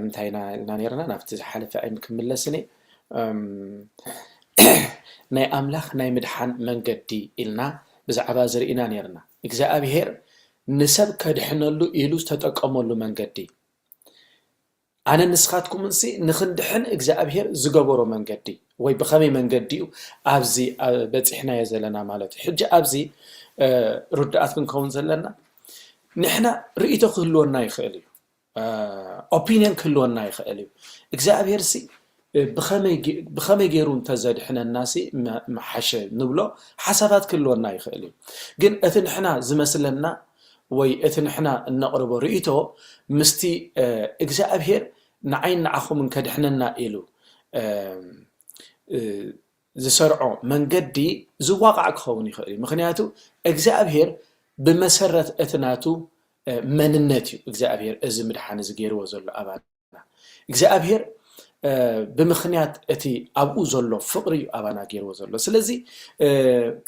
ምንታይ ኢና ኢልና ነርና? ናብቲ ዝሓለፈ ኣይም ክምለስን እየ። ናይ ኣምላኽ ናይ ምድሓን መንገዲ ኢልና ብዛዕባ ዝርኢና ነርና። እግዚኣብሔር ንሰብ ከድሕነሉ ኢሉ ዝተጠቀመሉ መንገዲ፣ ኣነ ንስኻትኩምንሲ ንኽንድሕን እግዚኣብሔር ዝገበሮ መንገዲ፣ ወይ ብኸመይ መንገዲ እዩ ኣብዚ በፂሕናዮ ዘለና ማለት እዩ። ሕጂ ኣብዚ ርዱኣት ክንከውን ዘለና፣ ንሕና ርእይቶ ክህልወና ይኽእል እዩ፣ ኦፒንየን ክህልወና ይኽእል እዩ። እግዚኣብሔር ሲ ብኸመይ ገይሩ እንተዘድሕነና ሲ ምሓሸ ንብሎ ሓሳባት ክህልወና ይኽእል እዩ። ግን እቲ ንሕና ዝመስለና ወይ እቲ ንሕና እነቕርቦ ርእይቶ ምስቲ እግዚኣብሔር ንዓይን ንዓኹምን ከድሕነና ኢሉ ዝሰርዖ መንገዲ ዝዋቓዕ ክኸውን ይኽእል እዩ። ምኽንያቱ እግዚኣብሔር ብመሰረት እቲ ናቱ መንነት እዩ እግዚኣብሔር እዚ ምድሓን እዚ ገይርዎ ዘሎ ኣባና። እግዚኣብሔር ብምኽንያት እቲ ኣብኡ ዘሎ ፍቕሪ እዩ ኣባና ገይርዎ ዘሎ። ስለዚ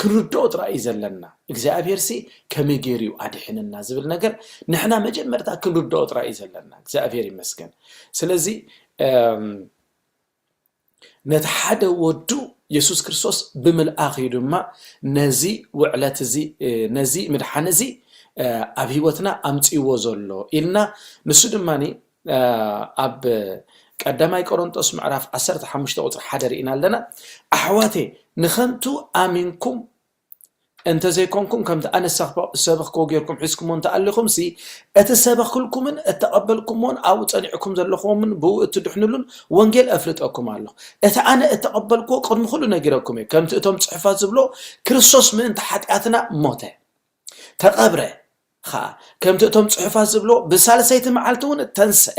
ክንርድኦ ጥራይ እዩ ዘለና። እግዚኣብሔር ሲ ከመይ ገይሩ እዩ ኣድሕንና ዝብል ነገር ንሕና መጀመርታ ክንርድኦ ጥራይ እዩ ዘለና። እግዚኣብሔር ይመስገን። ስለዚ ነቲ ሓደ ወዱ የሱስ ክርስቶስ ብምልኣኽ እዩ ድማ ነዚ ውዕለት እዚ ነዚ ምድሓን እዚ ኣብ ህይወትና ኣምፅዎ ዘሎ ኢልና ንሱ ድማ ኣብ ቀዳማይ ቆሮንጦስ ምዕራፍ ዓሰርተ ሓሙሽተ ቁፅሪ ሓደ ርኢና ኣለና። ኣሕዋቴ ንኸንቱ ኣሚንኩም እንተዘይኮንኩም ከምቲ ኣነ ዝሰበኽክዎ ጌርኩም ሒዝኩምዎ እንተኣሊኹምሲ እቲ ዝሰበኽኩልኩምን እተቐበልኩምዎን ኣብኡ ጸኒዕኩም ዘለኹምን ብኡ እትድሕኑሉን ወንጌል እፍልጠኩም ኣለኹ። እቲ ኣነ እተቐበልክዎ ቅድሚ ኩሉ ነጊረኩም እየ። ከምቲ እቶም ጽሑፋት ዝብሎ ክርስቶስ ምእንቲ ሓጢኣትና ሞተ፣ ተቐብረ ኸኣ። ከምቲ እቶም ጽሑፋት ዝብሎ ብሳልሰይቲ መዓልቲ እውን ተንስአ።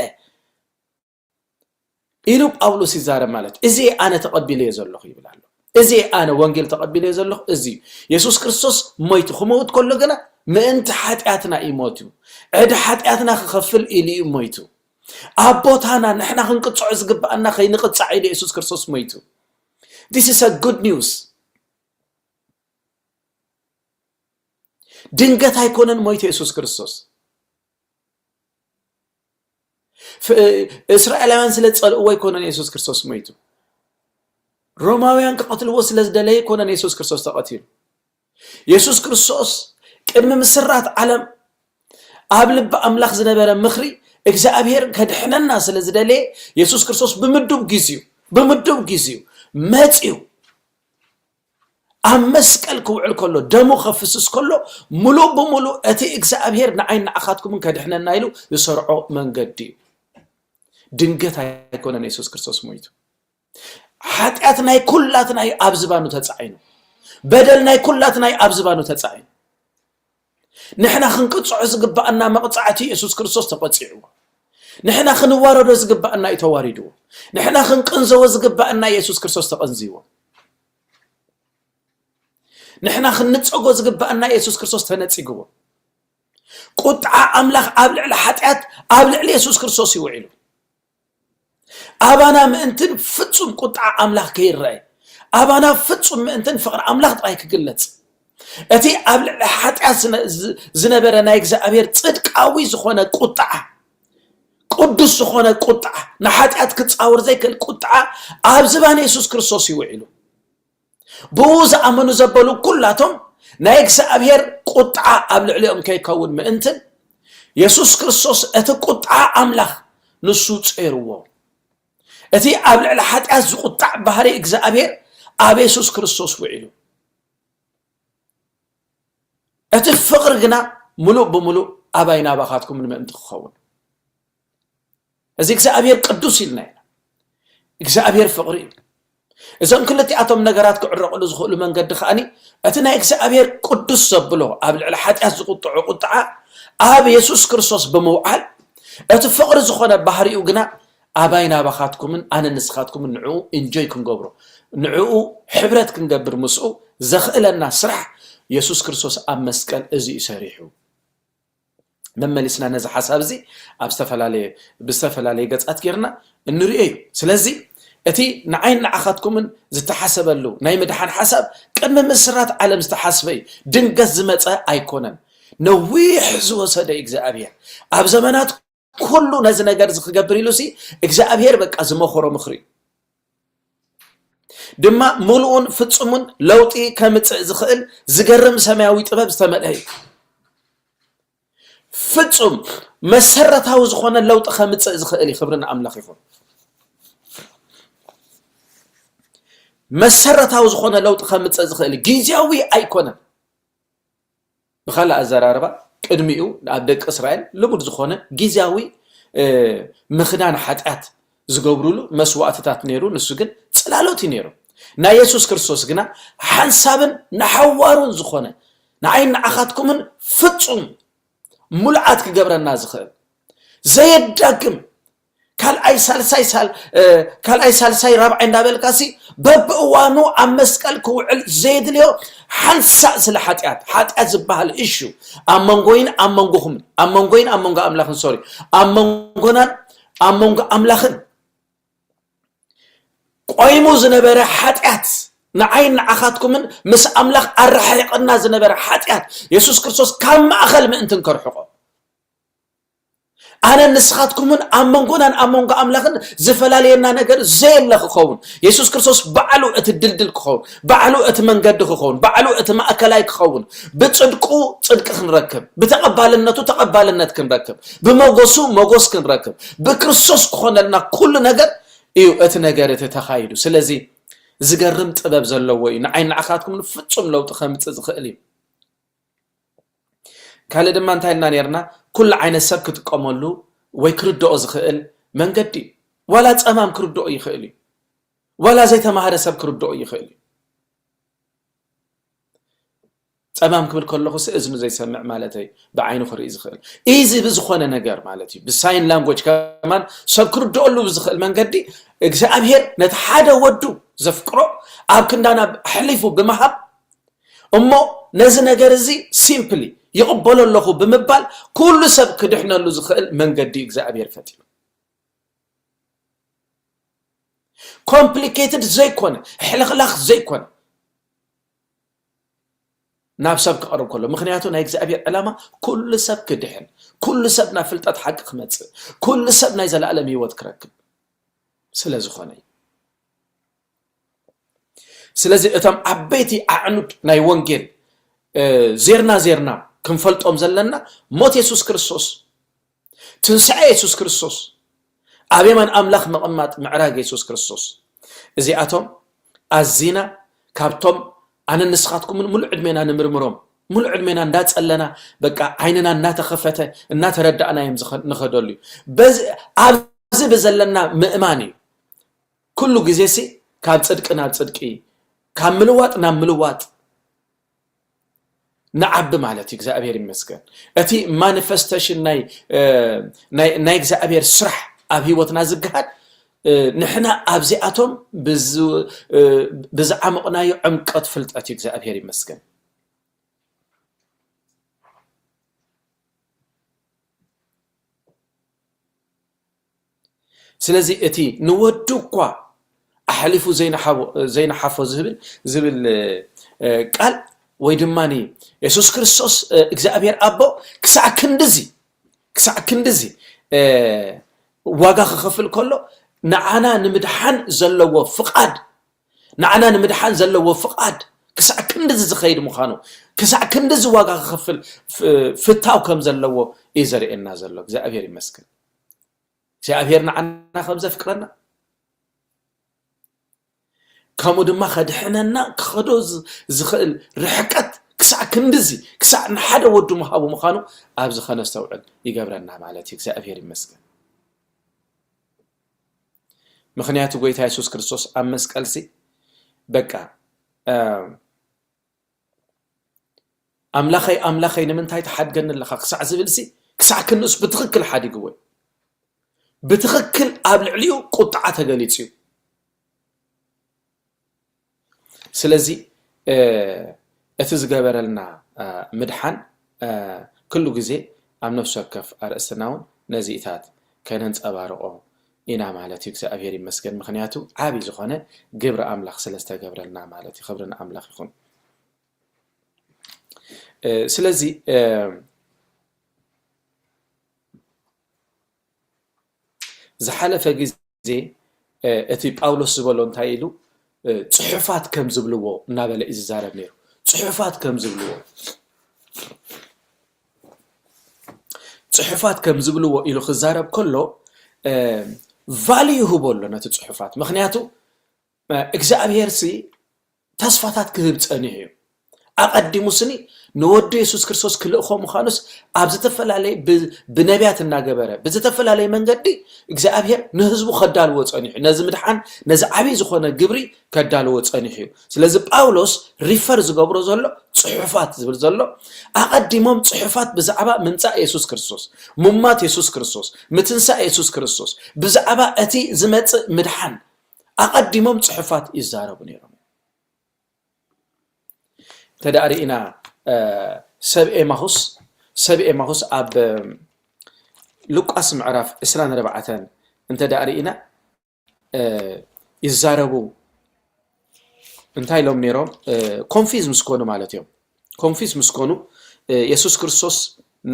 ኢሉ ጳውሎስ ይዛረብ ማለት እዩ። እዚ ኣነ ተቐቢለዮ ዘለኹ ይብል ኣሎ። እዚ ኣነ ወንጌል ተቐቢለዮ ዘለኹ እዚ እዩ። የሱስ ክርስቶስ ሞይቱ ክመውት ከሎ ግና ምእንቲ ሓጢኣትና እዩ ሞይቱ። ዕዳ ሓጢኣትና ክኸፍል ኢሉ እዩ ሞይቱ። ኣብ ቦታና ንሕና ክንቅጽዖ ዝግብኣና ከይንቕጻዕ ኢሉ የሱስ ክርስቶስ ሞይቱ። This is a good news። ድንገት ኣይኮነን ሞይቱ የሱስ ክርስቶስ። እስራኤላውያን ስለ ዝጸልእዎ ኣይኮነን የሱስ ክርስቶስ ሞይቱ። ሮማውያን ክቐትልዎ ስለ ዝደለየ ኣይኮነን የሱስ ክርስቶስ ተቐቲሉ። የሱስ ክርስቶስ ቅድሚ ምስራት ዓለም ኣብ ልቢ ኣምላኽ ዝነበረ ምኽሪ እግዚኣብሔር ከድሕነና ስለ ዝደለየ የሱስ ክርስቶስ ብምዱብ ግዜኡ ብምዱብ ግዜኡ መጺኡ ኣብ መስቀል ክውዕል ከሎ ደሙ ከፍስስ ከሎ ምሉእ ብምሉእ እቲ እግዚኣብሔር ንዓይን ንዓኻትኩምን ከድሕነና ኢሉ ዝሰርዖ መንገዲ እዩ። ድንገት ኣይኮነን የሱስ ክርስቶስ ሞይቱ። ሓጢኣት ናይ ኩላትና እዩ ኣብ ዝባኑ ተጻዒኑ። በደል ናይ ኩላትና እዩ ኣብ ዝባኑ ተጻዒኑ። ንሕና ክንቅጽዖ ዝግባኣና መቕጻዕቲ የሱስ ክርስቶስ ተቐጺዕዎ። ንሕና ክንዋረዶ ዝግባኣና እዩ ተዋሪድዎ። ንሕና ክንቅንዘዎ ዝግባኣና የሱስ ክርስቶስ ተቐንዚዎ። ንሕና ክንጸጎ ዝግባኣና የሱስ ክርስቶስ ተነጺግዎ። ቁጥዓ ኣምላኽ ኣብ ልዕሊ ሓጢኣት ኣብ ልዕሊ የሱስ ክርስቶስ እዩ ውዒሉ። ኣባና ምእንትን ፍጹም ቁጥዓ ኣምላኽ ከይረአ፣ ኣባና ፍጹም ምእንትን ፍቕሪ ኣምላኽ ጥራይ ክግለጽ፣ እቲ ኣብ ልዕሊ ሓጢኣት ዝነ- ዝ- ዝነበረ ናይ እግዚኣብሔር ጽድቃዊ ዝኾነ ቁጥዓ፣ ቅዱስ ዝኾነ ቁጥዓ፣ ንሓጢኣት ክጻወር ዘይክእል ቁጥዓ ኣብ ዝባን የሱስ ክርስቶስ እዩ ውዒሉ። ብኡ ዝኣመኑ ዘበሉ ኩላቶም ናይ እግዚኣብሔር ቁጥዓ ኣብ ልዕሊኦም ከይከውን ምእንትን የሱስ ክርስቶስ እቲ ቁጥዓ ኣምላኽ ንሱ ጸይርዎ። እቲ ኣብ ልዕሊ ሓጢኣት ዝቁጣዕ ባህሪ እግዚኣብሔር ኣብ የሱስ ክርስቶስ ውዒሉ። እቲ ፍቕሪ ግና ምሉእ ብምሉእ ኣባይ ናባኻትኩም ንምእንቲ ክኸውን። እዚ እግዚኣብሔር ቅዱስ ኢልና ኢና። እግዚኣብሔር ፍቕሪ እዩ። እዞም ክልቲኣቶም ነገራት ክዕረቕሉ ዝኽእሉ መንገዲ ከኣኒ እቲ ናይ እግዚኣብሔር ቅዱስ ዘብሎ ኣብ ልዕሊ ሓጢኣት ዝቁጥዖ ቁጥዓ ኣብ የሱስ ክርስቶስ ብምውዓል እቲ ፍቕሪ ዝኾነ ባህሪኡ ግና ኣባይ ናባኻትኩምን ኣነ ንስኻትኩምን ንዕኡ ኢንጆይ ክንገብሮ ንዕኡ ሕብረት ክንገብር ምስኡ ዘኽእለና ስራሕ የሱስ ክርስቶስ ኣብ መስቀል እዚ እዩ ሰሪሑ። መመሊስና ነዚ ሓሳብ እዚ ኣብ ዝተፈላለየ ብዝተፈላለየ ገጻት ጌርና እንሪኦ እዩ። ስለዚ እቲ ንዓይን ንዓኻትኩምን ዝተሓሰበሉ ናይ ምድሓን ሓሳብ ቅድሚ ምስራት ዓለም ዝተሓስበ እዩ። ድንገት ዝመጸ ኣይኮነን። ነዊሕ ዝወሰደ እዩ እግዚኣብሔር ኣብ ዘመናት ኩሉ ነዚ ነገር እዚ ክገብር ኢሉ ሲ እግዚኣብሔር በቃ ዝመኸሮ ምኽሪ እዩ። ድማ ምሉእን ፍጹምን ለውጢ ከምጽእ ዝኽእል ዝገርም ሰማያዊ ጥበብ ዝተመልአ እዩ። ፍጹም መሰረታዊ ዝኾነ ለውጢ ከምጽእ ዝኽእል እዩ። ክብሪ ንኣምላኽ ይኹን። መሰረታዊ ዝኾነ ለውጢ ከምጽእ ዝኽእል እዩ። ግዝያዊ ኣይኮነን። ብኻልእ ኣዘራርባ፣ ቅድሚኡ ኣብ ደቂ እስራኤል ልሙድ ዝኾነ ግዝያዊ፣ እ፣ ምኽዳን ሓጢኣት ዝገብሩሉ መስዋእትታት ነይሩ። ንሱ ግን ጽላሎት እዩ ነይሩ። ናይ የሱስ ክርስቶስ ግና ሓንሳብን ንሓዋሩን ዝኾነ፣ ንዓይን ንዓኻትኩምን ፍጹም ሙሉዓት ክገብረና ዝኽእል፣ ዘየዳግም፣ ካልኣይ፣ ሳልሳይ፣ ሳል-፣ እ፣ ካልኣይ፣ ሳልሳይ፣ ራብዓይ እንዳበልካሲ በብእዋኑ ኣብ መስቀል ክውዕል ዘየድልዮ ሓንሳእ ስለ ሓጢኣት፣ ሓጢኣት ዝበሃል እሹ ኣብ መንጎይን ኣብ መንጎኹምን፣ ኣብ መንጎይን ኣብ መንጎ ኣምላኽን፣ ሶሪ፣ ኣብ መንጎናን ኣብ መንጎ ኣምላኽን ቆይሙ ዝነበረ ሓጢኣት፣ ንዓይን ንዓኻትኩምን ምስ ኣምላኽ ኣረሓሒቕና ዝነበረ ሓጢኣት፣ የሱስ ክርስቶስ ካብ ማእኸል ምእንትን ከርሕቖ። ኣነን ንስኻትኩምን ኣብ መንጎናን ኣብ መንጎ ኣምላኽን ዝፈላለየና ነገር ዘየለ ክኸውን፣ የሱስ ክርስቶስ ባዕሉ እቲ ድልድል ክኸውን፣ ባዕሉ እቲ መንገዲ ክኸውን፣ ባዕሉ እቲ ማእከላይ ክኸውን፣ ብጽድቁ ጽድቂ ክንረክብ፣ ብተቐባልነቱ ተቐባልነት ክንረክብ፣ ብመጎሱ መጎስ ክንረክብ፣ ብክርስቶስ ክኾነልና ኩሉ ነገር እዩ እቲ ነገር እቲ ተኻይዱ። ስለዚ ዝገርም ጥበብ ዘለዎ እዩ። ንዓይ ንዓኻትኩም ፍጹም ለውጢ ከምጽእ ዝኽእል እዩ። ካልእ ድማ እንታይ ኢልና ነርና? ኩሉ ዓይነት ሰብ ክጥቀመሉ ወይ ክርድኦ ዝኽእል መንገዲ እዩ። ዋላ ጸማም ክርድኦ ይኽእል እዩ። ዋላ ዘይተማህረ ሰብ ክርድኦ ይኽእል እዩ። ጸማም ክብል ከለኹ ሲ እዝኑ ዘይሰምዕ ማለተይ፣ ብዓይኑ ክርኢ ዝኽእል፣ ኢዚ ብዝኾነ ነገር ማለት እዩ። ብሳይን ላንጎጅ ከማን ሰብ ክርድኦሉ ብዝኽእል መንገዲ እግዚኣብሔር ነቲ ሓደ ወዱ ዘፍቅሮ ኣብ ክንዳና ኣሕሊፉ ብምሃብ፣ እሞ ነዚ ነገር እዚ ሲምፕሊ ይቕበሎ ኣለኹ ብምባል ኩሉ ሰብ ክድሕነሉ ዝኽእል መንገዲ እግዚኣብሔር ፈጢሩ። ኮምፕሊኬትድ ዘይኮነ፣ ሕልኽላኽ ዘይኮነ ናብ ሰብ ክቐርብ ከሎ። ምኽንያቱ ናይ እግዚኣብሔር ዕላማ ኩሉ ሰብ ክድሕን፣ ኩሉ ሰብ ናብ ፍልጠት ሓቂ ክመጽእ፣ ኩሉ ሰብ ናይ ዘለኣለም ህይወት ክረክብ ስለ ዝኾነ እዩ። ስለዚ እቶም ዓበይቲ ኣዕኑድ ናይ ወንጌል፣ እ፣ ዜርና ዜርና ክንፈልጦም ዘለና ሞት የሱስ ክርስቶስ፣ ትንሳኤ የሱስ ክርስቶስ፣ ኣብ የማን ኣምላኽ ምቕማጥ ምዕራግ የሱስ ክርስቶስ፣ እዚኣቶም ኣዚና ካብቶም ኣነ ንስኻትኩምን ሙሉእ ዕድሜና ንምርምሮም፣ ሙሉእ ዕድሜና እንዳጸለና፣ በቃ ዓይንና እናተኸፈተ እናተረዳእናዮም ዝኸ-፣ ንኸደሉ እዩ። በዚ፣ ኣብዚ ብዘለና ምእማን እዩ። ኩሉ ግዜሲ ካብ ጽድቂ ናብ ጽድቂ፣ ካብ ምልዋጥ ናብ ምልዋጥ ንዓቢ ማለት እዩ። እግዚኣብሔር ይመስገን። እቲ ማኒፌስቴሽን ናይ፣ እ፣ ናይ፣ ናይ እግዚኣብሔር ስራሕ ኣብ ህይወትና ዝገሃድ፣ እ፣ ንሕና ኣብዚኣቶም ብዝ-፣ እ፣ ብዝዓመቕናዮ ዕምቀት ፍልጠት እዩ። እግዚኣብሔር ይመስገን። ስለዚ እቲ ንወዱ እኳ ኣሕሊፉ ዘይንሓቦ-፣ ዘይንሓፎ ዝብል፣ ዝብል፣ እ፣ ቃል ወይ ድማ የሱስ ክርስቶስ፣ እ፣ እግዚኣብሔር ኣቦ ክሳዕ ክንድዚ፣ ክሳዕ ክንድዚ፣ እ፣ ዋጋ ክኸፍል ከሎ ንዓና ንምድሓን ዘለዎ ፍቓድ፣ ንዓና ንምድሓን ዘለዎ ፍቓድ ክሳዕ ክንድዚ ዝኸይድ ምዃኑ፣ ክሳዕ ክንድዚ ዋጋ ክኸፍል ፍ-፣ ፍታው ከም ዘለዎ እዩ ዘርእየና ዘሎ። እግዚኣብሔር ይመስገን። እግዚኣብሔር ንዓና ከም ዘፍቅረና፣ ከምኡ ድማ ከድሕነና ክኸዶ ዝ-፣ ዝኽእል ርሕቀት ክሳዕ ክንድዚ፣ ክሳዕ ንሓደ ወዱ ምሃቡ ምዃኑ ኣብዚ ከነስተውዕል ይገብረና ማለት እዩ። እግዚኣብሔር ይመስገን። ምኽንያቱ ጎይታ የሱስ ክርስቶስ ኣብ መስቀልሲ በቃ፣ እ፣ "ኣምላኸይ፣ ኣምላኸይ፣ ንምንታይ ትሓድገኒ ኣለኻ?" ክሳዕ ዝብልሲ፣ ክሳዕ ክንስ ብትኽክል ሓዲግዎ እዩ። ብትኽክል ኣብ ልዕሊኡ ቁጥዓ ተገሊጹ እዩ። ስለዚ፣ እ፣ እቲ ዝገበረልና፣ እ፣ ምድሓን፣ እ፣ ኩሉ ግዜ ኣብ ነፍሲ ወከፍ ኣርእስትና እውን ነዚኢታት ከነንጸባርቖ ኢና ማለት እዩ። እግዚኣብሔር ይመስገን። ምኽንያቱ ዓቢ ዝኾነ ግብሪ ኣምላኽ ስለ ዝተገብረልና ማለት እዩ። ክብሪ ንኣምላኽ ይኹን። እ፣ ስለዚ፣ እ፣ ዝሓለፈ ግዜ እቲ ጳውሎስ ዝበሎ እንታይ ኢሉ? ጽሑፋት ከም ዝብልዎ እናበለ እዩ ዝዛረብ ነይሩ። ጽሑፋት ከም ዝብልዎ ጽሑፋት ከም ዝብልዎ ኢሉ ክዛረብ ከሎ ቫልዩ ይህቦ ኣሎ ነቲ ጽሑፋት። ምክንያቱ እግዚኣብሔር ሲ ተስፋታት ክህብ ጸኒሑ እዩ። ኣቐዲሙ ስኒ ንወዱ የሱስ ክርስቶስ ክልእኾ ምዃኑስ ኣብ ዝተፈላለየ ብነቢያት እናገበረ ብዝተፈላለየ መንገዲ እግዚኣብሔር ንህዝቡ ከዳልዎ ጸኒሑ፣ ነዚ ምድሓን ነዚ ዓብዪ ዝኾነ ግብሪ ከዳልዎ ጸኒሑ እዩ። ስለዚ ጳውሎስ ሪፈር ዝገብሮ ዘሎ ጽሑፋት ዝብል ዘሎ ኣቐዲሞም ጽሑፋት ብዛዕባ ምምጻእ የሱስ ክርስቶስ፣ ሙማት የሱስ ክርስቶስ፣ ምትንሳእ የሱስ ክርስቶስ፣ ብዛዕባ እቲ ዝመጽእ ምድሓን ኣቐዲሞም ጽሑፋት ይዛረቡ ነይሮም። እንተ ደኣ ርኢና ሰብ ኤማሁስ ሰብ ኤማሁስ ኣብ ሉቃስ ምዕራፍ ዕስራን ኣርባዕተን እንተ ደኣ ርኢና ይዛረቡ እንታይ ኢሎም ነይሮም? ኮንፊዝ ምስ ኮኑ ማለት እዮም። ኮንፊዝ ምስ ኮኑ የሱስ ክርስቶስ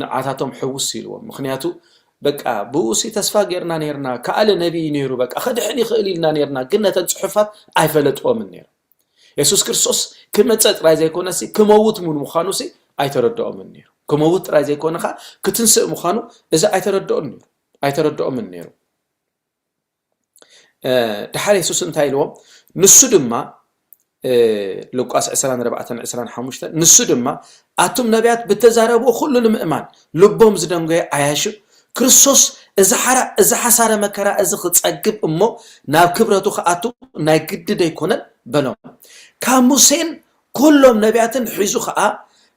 ንዓታቶም ሕውስ ኢልዎም። ምክንያቱ በቃ ብኡሲ ተስፋ ጌርና ነርና፣ ከኣለ ነቢይ ነይሩ፣ በቃ ክድሕን ይኽእል ኢልና ነርና፣ ግን ነተን ጽሑፋት ኣይፈለጥዎምን ነይሩ። የሱስ ክርስቶስ ክመጸ ጥራይ ዘይኮነሲ ክመውት ምን ምዃኑሲ ኣይተረድኦምን ነይሩ። ክመውት ጥራይ ዘይኮነ ከዓ ክትንስእ ምዃኑ እዚ ኣይተረድኦን ነይሩ ኣይተረድኦምን ነይሩ። ድሓር የሱስ እንታይ ኢልዎም? ንሱ ድማ ሉቃስ ዕስራን ኣርባዕተን ዕስራን ሓሙሽተን ንሱ ድማ ኣቱም ነቢያት ብተዛረብዎ ኩሉ ንምእማን ልቦም ዝደንጎየ ዓያሹ ክርስቶስ እዚ ሓራ እዚ ሓሳረ መከራ እዚ ክጸግብ እሞ ናብ ክብረቱ ክኣቱ ናይ ግዲ ደይኮነን በሎም። ካብ ሙሴን ኩሎም ነቢያትን ሒዙ ኸኣ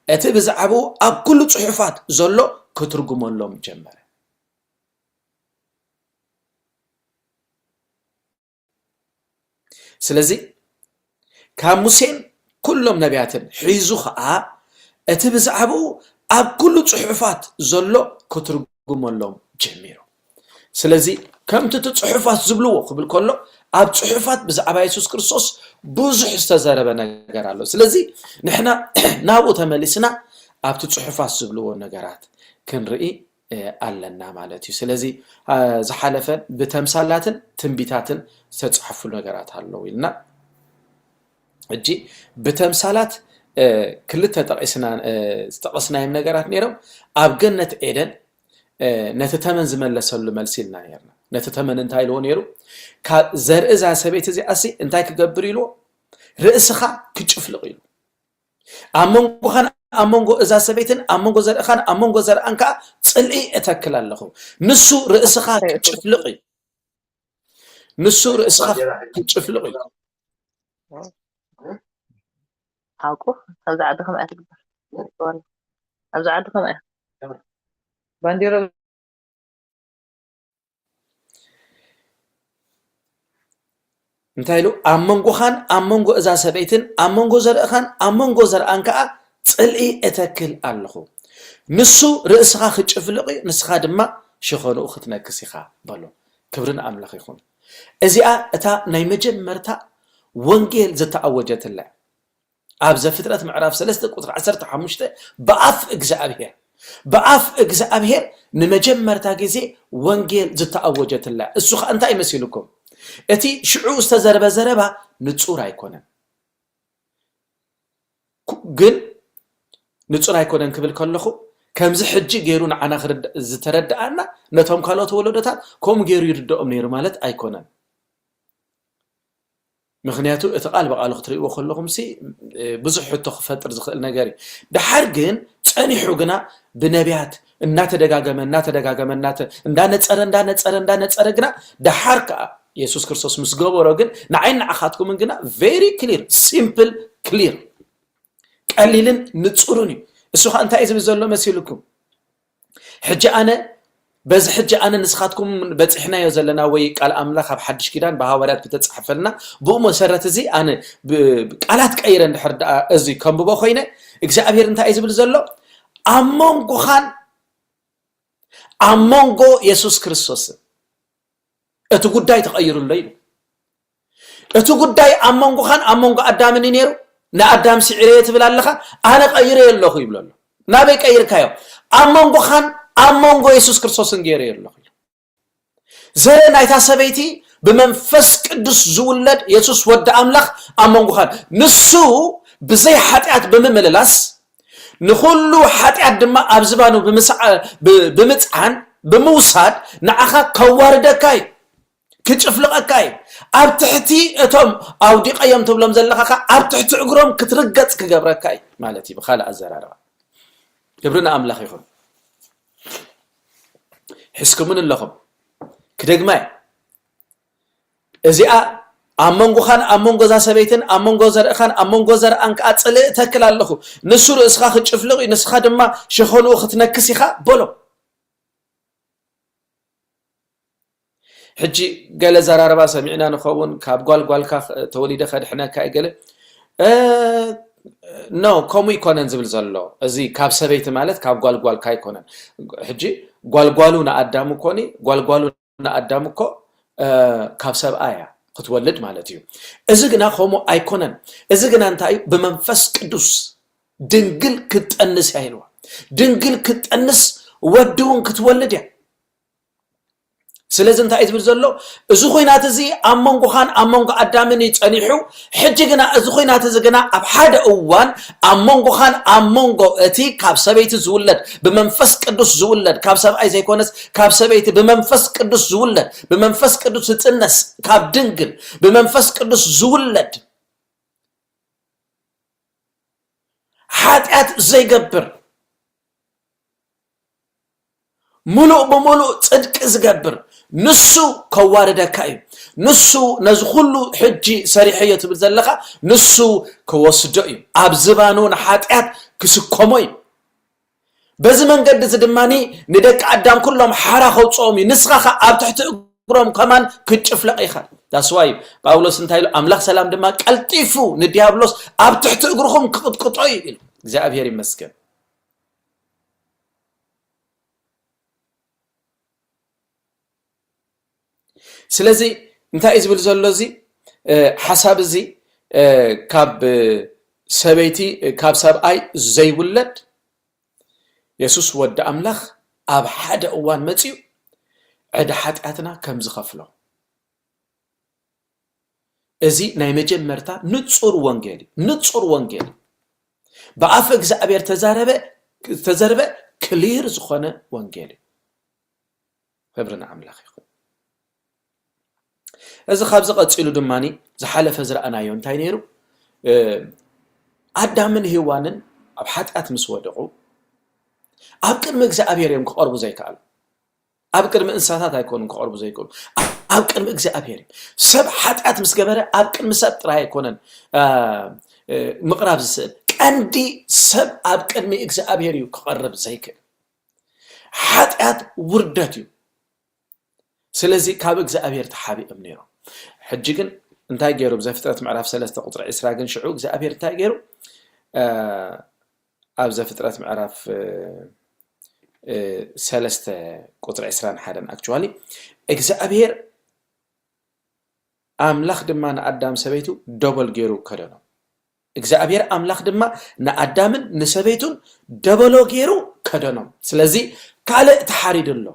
እቲ ብዛዕባኡ ኣብ ኩሉ ጽሑፋት ዘሎ ክትርጉመሎም ጀመረ። ስለዚ ካብ ሙሴን ኩሎም ነቢያትን ሒዙ ኸኣ እቲ ብዛዕባኡ ኣብ ኩሉ ጽሑፋት ዘሎ ክትርጉመሎም ጀሚሩ። ስለዚ ከምቲ እቲ ጽሑፋት ዝብልዎ ክብል ከሎ ኣብ ጽሑፋት ብዛዕባ የሱስ ክርስቶስ ብዙሕ ዝተዘረበ ነገር ኣሎ። ስለዚ ንሕና ናብኡ ተመሊስና ኣብቲ ጽሑፋት ዝብልዎ ነገራት ክንርኢ ኣለና ማለት እዩ። ስለዚ ዝሓለፈ ብተምሳላትን ትንቢታትን ዝተጻሕፉ ነገራት ኣለዉ ኢልና ሕጂ ብተምሳላት ክልተ ጠቂስና ዝጠቀስናዮም ነገራት ነይሮም። ኣብ ገነት ኤደን ነቲ ተመን ዝመለሰሉ መልሲ ኢልና ነርና። ነቲ ተመን እንታይ ኢልዎ ነይሩ? ካብ ዘርኢ እዛ ሰበይቲ እዚኣሲ እንታይ ክገብር ኢልዎ? ርእስኻ ክጭፍልቕ ኢሉ። ኣብ መንጎኻን ኣብ መንጎ እዛ ሰበይትን ኣብ መንጎ ዘርእኻን ኣብ መንጎ ዘርእኣን ከዓ ጽልኢ እተክል ኣለኹ። ንሱ ርእስኻ ክጭፍልቕ እዩ። ንሱ ርእስኻ ክጭፍልቕ እዩ። ሓቁ ኣብዚ ዓዲ ከምኣ ትግበር። ኣብዚ ዓዲ ከምኣ ባንዲራ እንታይ ኢሉ? ኣብ መንጎኻን ኣብ መንጎ እዛ ሰበይትን ኣብ መንጎ ዘርእኻን ኣብ መንጎ ዘርኣን ከኣ ጽልኢ እተክል ኣለኹ። ንሱ ርእስኻ ክጭፍልቕ እዩ፣ ንስኻ ድማ ሸኾንኡ ክትነክስ ኢኻ በሎ። ክብሪ ንኣምላኽ ይኹን። እዚኣ እታ ናይ መጀመርታ ወንጌል ዝተኣወጀትላ ኣብ ዘፍጥረት ምዕራፍ ሰለስተ ቁጽሪ ዓሰርተ ሓሙሽተ ብኣፍ እግዚኣብሔር ብኣፍ እግዚኣብሔር ንመጀመርታ ግዜ ወንጌል ዝተኣወጀትላ። እሱ ኸኣ እንታይ መሲልኩም? እቲ ሽዑ ዝተዘርበ ዘረባ ንጹር ኣይኮነን። ግን ንጹር ኣይኮነን ክብል ከለኹ ከምዚ ሕጂ ገይሩ ንዓና ዝተረድኣና ነቶም ካልኦት ወለዶታት ከምኡ ገይሩ ይርድኦም ነይሩ ማለት ኣይኮነን። ምክንያቱ እቲ ቃል ብቃሉ ክትርእይዎ ከለኹም ሲ ብዙሕ ሕቶ ክፈጥር ዝኽእል ነገር እዩ። ድሓር ግን ጸኒሑ ግና ብነቢያት እናተደጋገመ እናተደጋገመ እናተ- እንዳነጸረ እንዳነጸረ እንዳነጸረ ግና ድሓር ከኣ የሱስ ክርስቶስ ምስ ገበሮ ግን ንዓይን ንዓኻትኩምን ግና very clear simple clear ቀሊልን ንጹርን እዩ። እሱ ከዓ እንታይ እዩ ዝብል ዘሎ መሲልኩም? ሕጂ ኣነ በዚ ሕጂ ኣነ ንስኻትኩም በፂሕናዮ ዘለና ወይ ቃል ኣምላኽ ኣብ ሓድሽ ኪዳን ብሃዋርያት ብተፃሕፈልና ብኡ መሰረት እዚ ኣነ ቃላት ቀይረ እንድሕር ደኣ እዚ ከንብቦ ኮይነ እግዚኣብሔር እንታይ እዩ ዝብል ዘሎ ኣብ መንጎኻን ኣብ መንጎ የሱስ ክርስቶስን እቲ ጉዳይ ተቐይሩ ኣሎ ኢሉ እቲ ጉዳይ ኣብ መንጎኻን ኣብ መንጎ ኣዳምን እዩ ነይሩ ንኣዳም ስዒረዮ ትብል ኣለኻ ኣነ ቀይረዮ ኣለኹ ይብሎ ኣሎ ናበይ ቀይርካዮ ኣብ መንጎኻን ኣብ መንጎ የሱስ ክርስቶስን ገይረዮ ኣለኹ ዘርኢ ናይታ ሰበይቲ ብመንፈስ ቅዱስ ዝውለድ የሱስ ወዲ ኣምላኽ ኣብ መንጎኻን። ንሱ ብዘይ ሓጢኣት ብምምልላስ፣ ንኹሉ ሓጢኣት ድማ ኣብ ዝባኑ ብምስዓ-፣ ብ-፣ ብምጽዓን፣ ብምውሳድ፣ ንዓኻ ከዋርደካ እዩ፣ ክጭፍልቐካ እዩ። ኣብ ትሕቲ እቶም ኣውዲቐዮም ትብሎም ዘለኻ ኸኣ ኣብ ትሕቲ እግሮም ክትርገጽ ክገብረካ እዩ ማለት እዩ፣ ብኻልእ ኣዘራርባ። ክብሪ ንኣምላኽ ይኹን። ሒዝኩምኒ ኣለኹም። ክደግማ እየ። እዚኣ ኣብ መንጎኻን ኣብ መንጎ እዛ ሰበይትን ኣብ መንጎ ዘርእኻን ኣብ መንጎ ዘርኣን ከኣ ጽልኢ እተክል ኣለኹ። ንሱ ርእስኻ ክጭፍልቕ እዩ፣ ንስኻ ድማ ሸኾንኡ ክትነክስ ኢኻ በሎ። ሕጂ ገለ ዘራርባ ሰሚዕና ንኸውን፣ ካብ ጓል ጓልካ ተወሊደ ከድሕነካ እዩ ገለ። እ፣ ኖ፣ ከምኡ ኣይኮነን ዝብል ዘሎ። እዚ ካብ ሰበይቲ ማለት ካብ ጓል ጓልካ ኣይኮነን። ሕጂ ጓል ጓሉ ንኣዳም እኮኒ፣ ጓል ጓሉ ንኣዳም እኮ፣ እ፣ ካብ ሰብኣይ እያ ክትወልድ ማለት እዩ። እዚ ግና ከምኡ ኣይኮነን። እዚ ግና እንታይ እዩ? ብመንፈስ ቅዱስ ድንግል ክትጠንስ እያ ኢልዋ። ድንግል ክትጠንስ፣ ወዲ እውን ክትወልድ እያ። ስለዚ እንታይ እዩ ዝብል ዘሎ? እዚ ኹናት እዚ ኣብ መንጎኻን ኣብ መንጎ ኣዳምን እዩ ጸኒሑ። ሕጂ ግና እዚ ኹናት እዚ ግና ኣብ ሓደ እዋን ኣብ መንጎኻን ኣብ መንጎ እቲ ካብ ሰበይቲ ዝውለድ፣ ብመንፈስ ቅዱስ ዝውለድ፣ ካብ ሰብኣይ ዘይኮነስ ካብ ሰበይቲ ብመንፈስ ቅዱስ ዝውለድ፣ ብመንፈስ ቅዱስ ዝጥነስ፣ ካብ ድንግል ብመንፈስ ቅዱስ ዝውለድ፣ ሓጢኣት ዘይገብር፣ ምሉእ ብምሉእ ጽድቂ ዝገብር፣ ንሱ ከዋርደካ እዩ። ንሱ ነዚ ኩሉ ሕጂ ሰሪሐዮ ትብል ዘለኻ፣ ንሱ ክወስዶ እዩ። ኣብ ዝባኑ ንሓጢኣት ክስከሞ እዩ። በዚ መንገዲ እዚ ድማ ንደቂ ኣዳም ኩሎም ሓራ ከውጽኦም እዩ። ንስኻ ኸኣ ኣብ ትሕቲ እግሮም ከማን ክትጭፍለቕ ኢኻ። That's why ጳውሎስ እንታይ ኢሉ? ኣምላኽ ሰላም ድማ ቀልጢፉ ንዲያብሎስ ኣብ ትሕቲ እግርኹም ክቕጥቅጦ እዩ ኢሉ። እግዚኣብሔር ይመስገን። ስለዚ እንታይ እዩ ዝብል ዘሎ እዚ፣ እ፣ ሓሳብ እዚ፣ እ፣ ካብ ሰበይቲ፣ እ፣ ካብ ሰብኣይ ዘይውለድ የሱስ ወዲ ኣምላኽ ኣብ ሓደ እዋን መጺኡ ዕዳ ሓጢኣትና ከም ዝኸፍሎ። እዚ ናይ መጀመርታ ንጹር ወንጌል እዩ። ንጹር ወንጌል እዩ። ብኣፈ እግዚኣብሔር ተዛረበ፣ ተዘርበ ክሊር ዝኾነ ወንጌል እዩ። ክብሪ ንኣምላኽ ይኹን። እዚ ካብዚ ቀጺሉ ድማ ዝሓለፈ ዝረኣናዮ እንታይ ነይሩ? እ፣ ኣዳምን ሄዋንን ኣብ ሓጢኣት ምስ ወደቑ ኣብ ቅድሚ እግዚኣብሔር እዮም ክቐርቡ ዘይከኣሉ። ኣብ ቅድሚ እንስሳታት ኣይኮኑን ክቐርቡ ዘይክእሉ፣ ኣብ ቅድሚ እግዚኣብሔር እዩ። ሰብ ሓጢኣት ምስ ገበረ ኣብ ቅድሚ ሰብ ጥራይ ኣይኮነን፣ እ፣ እ፣ ምቕራብ ዝስእል። ቀንዲ ሰብ ኣብ ቅድሚ እግዚኣብሔር እዩ ክቐርብ ዘይክእል። ሓጢኣት ውርደት እዩ። ስለዚ ካብ እግዚኣብሔር ተሓቢኦም ነይሮም። ሕጂ ግን እንታይ ገይሩ? ዘፍጥረት ምዕራፍ ሰለስተ ቁጽሪ ዕስራ ግን ሽዑ እግዚኣብሔር እንታይ ገይሩ? እ፣ ኣብ ዘፍጥረት ምዕራፍ፣ እ፣ እ፣ ሰለስተ ቁጽሪ ዕስራን ሓደን actually እግዚኣብሔር ኣምላኽ ድማ ንኣዳም ሰበይቱ ደበል ገይሩ ከደኖም። እግዚኣብሔር ኣምላኽ ድማ ንኣዳምን ንሰበይቱን ደበሎ ገይሩ ከደኖም። ስለዚ ካልእ ተሓሪዱ ኣሎ።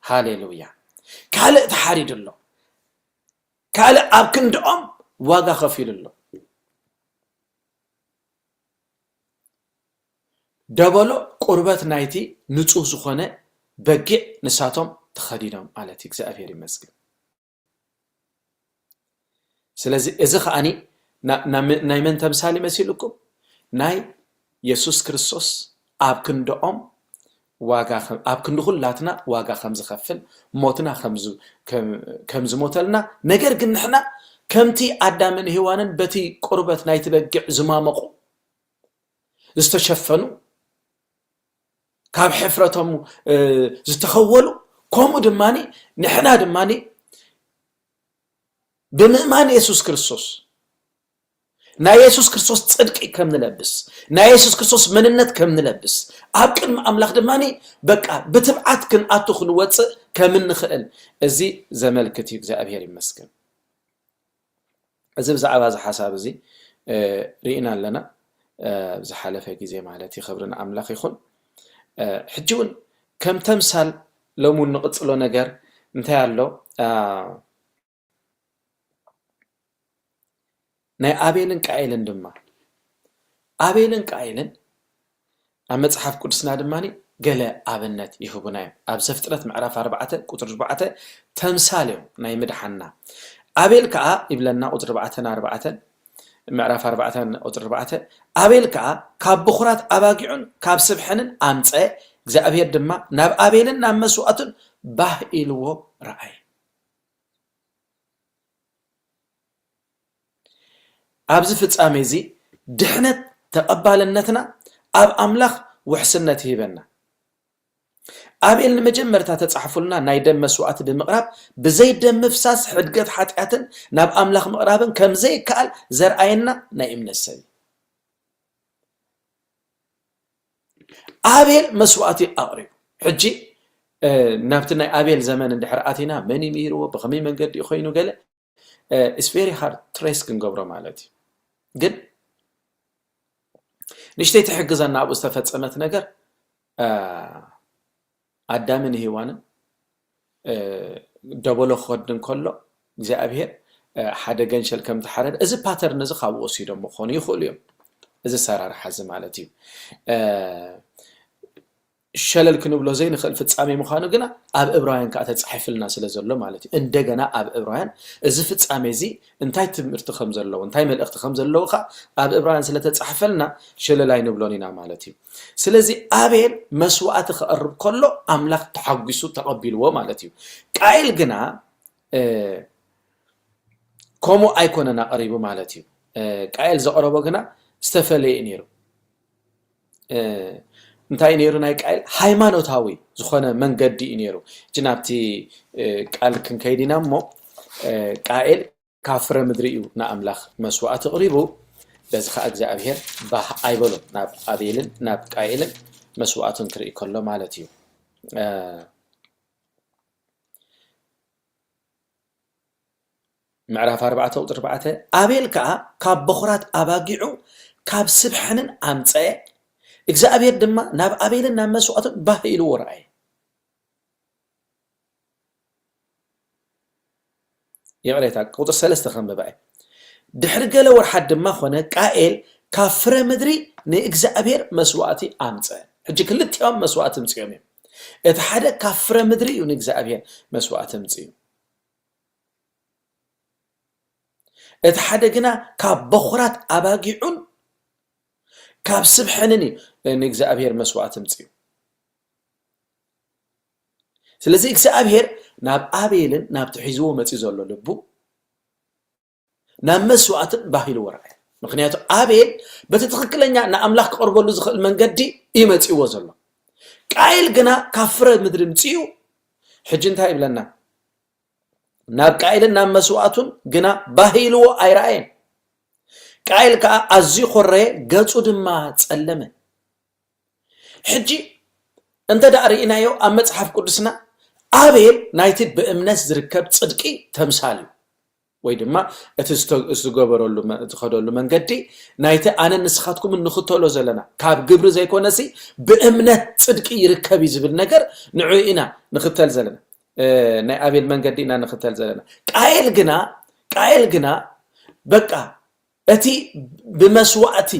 ሃሌሉያ። ካልእ ተሓሪዱ ኣሎ። ካልእ ኣብ ክንድኦም ዋጋ ከፊሉ ኣሎ። ደበሎ ቁርበት ናይቲ ንጹህ ዝኾነ በጊዕ ንሳቶም ተኸዲኖም ማለት እዩ። እግዚኣብሔር ይመስገን። ስለዚ እዚ ኸኣኒ ና-፣ ና-፣ ናይ መን ተምሳል ይመስልኩም? ናይ የሱስ ክርስቶስ ኣብ ክንድኦም ዋጋ ከ-፣ ኣብ ክንዲ ኩላትና ዋጋ ከም ዝኸፍል፣ ሞትና ከም ዝ-፣ ከም፣ ከም ዝሞተልና፣ ነገር ግን ንሕና ከምቲ ኣዳምን ሄዋንን በቲ ቁርበት ናይቲ በጊዕ ዝማመቑ፣ ዝተሸፈኑ፣ ካብ ሕፍረቶም፣ እ፣ ዝተኸወሉ፣ ከምኡ ድማ ንሕና ድማ ብምእማን የሱስ ክርስቶስ፣ ናይ የሱስ ክርስቶስ ጽድቂ ከም ንለብስ፣ ናይ የሱስ ክርስቶስ መንነት ከም ንለብስ፣ ኣብ ቅድሚ ኣምላኽ ድማ በቃ ብትብዓት ክንኣቱ ክንወጽእ ከም እንኽእል እዚ ዘመልክት እዩ። እግዚኣብሔር ይመስገን። እዚ ብዛዕባ እዚ ሓሳብ እዚ፣ እ፣ ርኢና ኣለና፣ እ፣ ዝሓለፈ ግዜ ማለት እዩ። ክብሪ ንኣምላኽ ይኹን። እ፣ ሕጂ እውን ከም ተምሳል ሎሚ እውን ንቕጽሎ ነገር እንታይ ኣሎ? አ፣ ናይ ኣቤልን ቃኤልን ድማ፣ ኣቤልን ቃኤልን ኣብ መጽሓፍ ቅዱስና ድማ ገለ ኣብነት ይህቡና እዮም። ኣብ ዘፍጥረት ምዕራፍ ኣርባዕተ ቁጽሪ ኣርባዕተ ተምሳል እዮም ናይ ምድሓንና። ኣቤል ከኣ ይብለና፣ ቁጽሪ ኣርባዕተን ኣርባዕተን፣ ምዕራፍ ኣርባዕተ ቁጽሪ ኣርባዕተ፣ ኣቤል ከኣ ካብ ብኹራት ኣባጊዑን ካብ ስብሐንን ኣምጸ፣ እግዚኣብሔር ድማ ናብ ኣቤልን ናብ መስዋእቱን ባህ ኢልዎ ረኣየ። ኣብዚ ፍጻሜ እዚ ድሕነት ተቐባልነትና ኣብ ኣምላኽ ውሕስነት ይህበና። ኣቤል ንመጀመርታ ተጻሕፉልና ናይ ደም መስዋእቲ ብምቕራብ ብዘይ ደም ምፍሳስ ሕድገት ሓጢኣትን ናብ ኣምላኽ ምቕራብን ከም ዘይከኣል ዘርኣየና ናይ እምነት ሰብ እዩ። ኣቤል መስዋእቲ ኣቕሪቡ። ሕጂ፣ እ፣ ናብቲ ናይ ኣቤል ዘመን እንድሕር ኣቲና፣ መን እዩ ምሂርዎ፣ ብኸመይ መንገዲ እዩ ኮይኑ ገለ፣ እ፣ it's very hard trace ክንገብሮ ማለት እዩ። ግን ንእሽተይ ትሕግዘና ኣብኡ ዝተፈጸመት ነገር፣ እ፣ ኣዳምን ሄዋንን፣ እ፣ ደበሎ ክኸድ እንከሎ እግዚኣብሔር፣ እ፣ ሓደ ገንሸል ከም ተሓረደ፣ እዚ ፓተርን እዚ ካብኡ ወሲዶም ክኾኑ ይኽእሉ እዮም። እዚ ሰራርሓ እዚ ማለት እዩ። እ፣ ሸለል ክንብሎ ዘይንኽእል ፍጻሜ ምዃኑ ግና ኣብ እብራውያን ከኣ ተጻሒፍልና ስለ ዘሎ ማለት እዩ። እንደገና ኣብ እብራውያን እዚ ፍጻሜ እዚ እንታይ ትምህርቲ ከም ዘለዎ፣ እንታይ መልእኽቲ ከም ዘለዎ ከኣ ኣብ እብራውያን ስለ ተጻሕፈልና ሸለል ኣይንብሎን ኢና ማለት እዩ። ስለዚ ኣቤል መስዋእቲ ከቕርብ ከሎ ኣምላኽ ተሓጒሱ ተቐቢልዎ ማለት እዩ። ቃኤል ግና፣ እ፣ ከምኡ ኣይኮነን ኣቕሪቡ ማለት እዩ። እ፣ ቃኤል ዘቕረቦ ግና ዝተፈለየ እዩ ነይሩ። እ፣ እንታይ ነይሩ ናይ ቃኤል? ሃይማኖታዊ ዝኾነ መንገዲ እዩ ነይሩ። ሕጂ ናብቲ፣ እ፣ ቃል ክንከይድ ኢና እሞ፣ እ፣ ቃኤል ካብ ፍረ ምድሪ እዩ ንኣምላኽ መስዋእቲ ኣቕሪቡ። በዚ ኸኣ እግዚኣብሔር ባህ ኣይበሎን፣ ናብ ኣቤልን ናብ ቃኤልን መስዋእቱን ክርኢ ከሎ ማለት እዩ። እ፣ ምዕራፍ ኣርባዕተ ቁጽሪ ኣርባዕተ፣ ኣቤል ከኣ ካብ በኹራት ኣባጊዑ ካብ ስብሐንን ኣምጸአ፣ እግዚኣብሔር ድማ ናብ ኣቤልን ናብ መስዋእቱን ባህ ኢልዎ ረኣየ። ይቕሬታ፣ ቁጽሪ ሰለስተ ከንብባ እየ። ድሕሪ ገለ ወርሓት ድማ ኾነ፣ ቃኤል ካብ ፍረ ምድሪ ንእግዚኣብሔር መስዋእቲ ኣምጸ። ሕጂ ክልቲኦም መስዋእቲ ኣምጺኦም እዮም። እቲ ሓደ ካብ ፍረ ምድሪ እዩ ንእግዚኣብሔር መስዋእቲ ኣምጺኡ። እቲ ሓደ ግና ካብ በኹራት ኣባጊዑን ካብ ስብሐንን እዩ ንእግዚኣብሔር መስዋእቲ ኣምጺኡ። ስለዚ እግዚኣብሔር ናብ ኣቤልን ናብቲ ሒዝዎ መጺኡ ዘሎ ልቡ ናብ መስዋእትን ባህ ኢልዎ ረኣየ። ምኽንያቱ ኣቤል በቲ ትኽክለኛ ንኣምላኽ ክቐርበሉ ዝኽእል መንገዲ እዩ መጺእዎ ዘሎ። ቃኤል ግና ካብ ፍረ ምድሪ ምጺኡ። ሕጂ እንታይ ይብለና? ናብ ቃኤልን ናብ መስዋእቱን ግና ባህ ኢልዎ ኣይረኣየን። ቃኤል ከኣ ኣዝዩ ኾረየ፣ ገጹ ድማ ጸለመ። ሕጂ እንተ ደኣ ርኢናዮ ኣብ መጽሓፍ ቅዱስና ኣቤል ናይቲ ብእምነት ዝርከብ ጽድቂ ተምሳል እዩ። ወይ ድማ እቲ ዝተ-፣ ዝገበረሉ መ-፣ ዝኸደሉ መንገዲ ናይቲ ኣነ ንስኻትኩም እንኽተሎ ዘለና ካብ ግብሪ ዘይኮነሲ ብእምነት ጽድቂ ይርከብ እዩ ዝብል ነገር ንዕኡ ኢና ንኽተል ዘለና። እ፣ ናይ ኣቤል መንገዲ ኢና ንኽተል ዘለና። ቃኤል ግና፣ ቃኤል ግና በቃ እቲ ብመስዋእቲ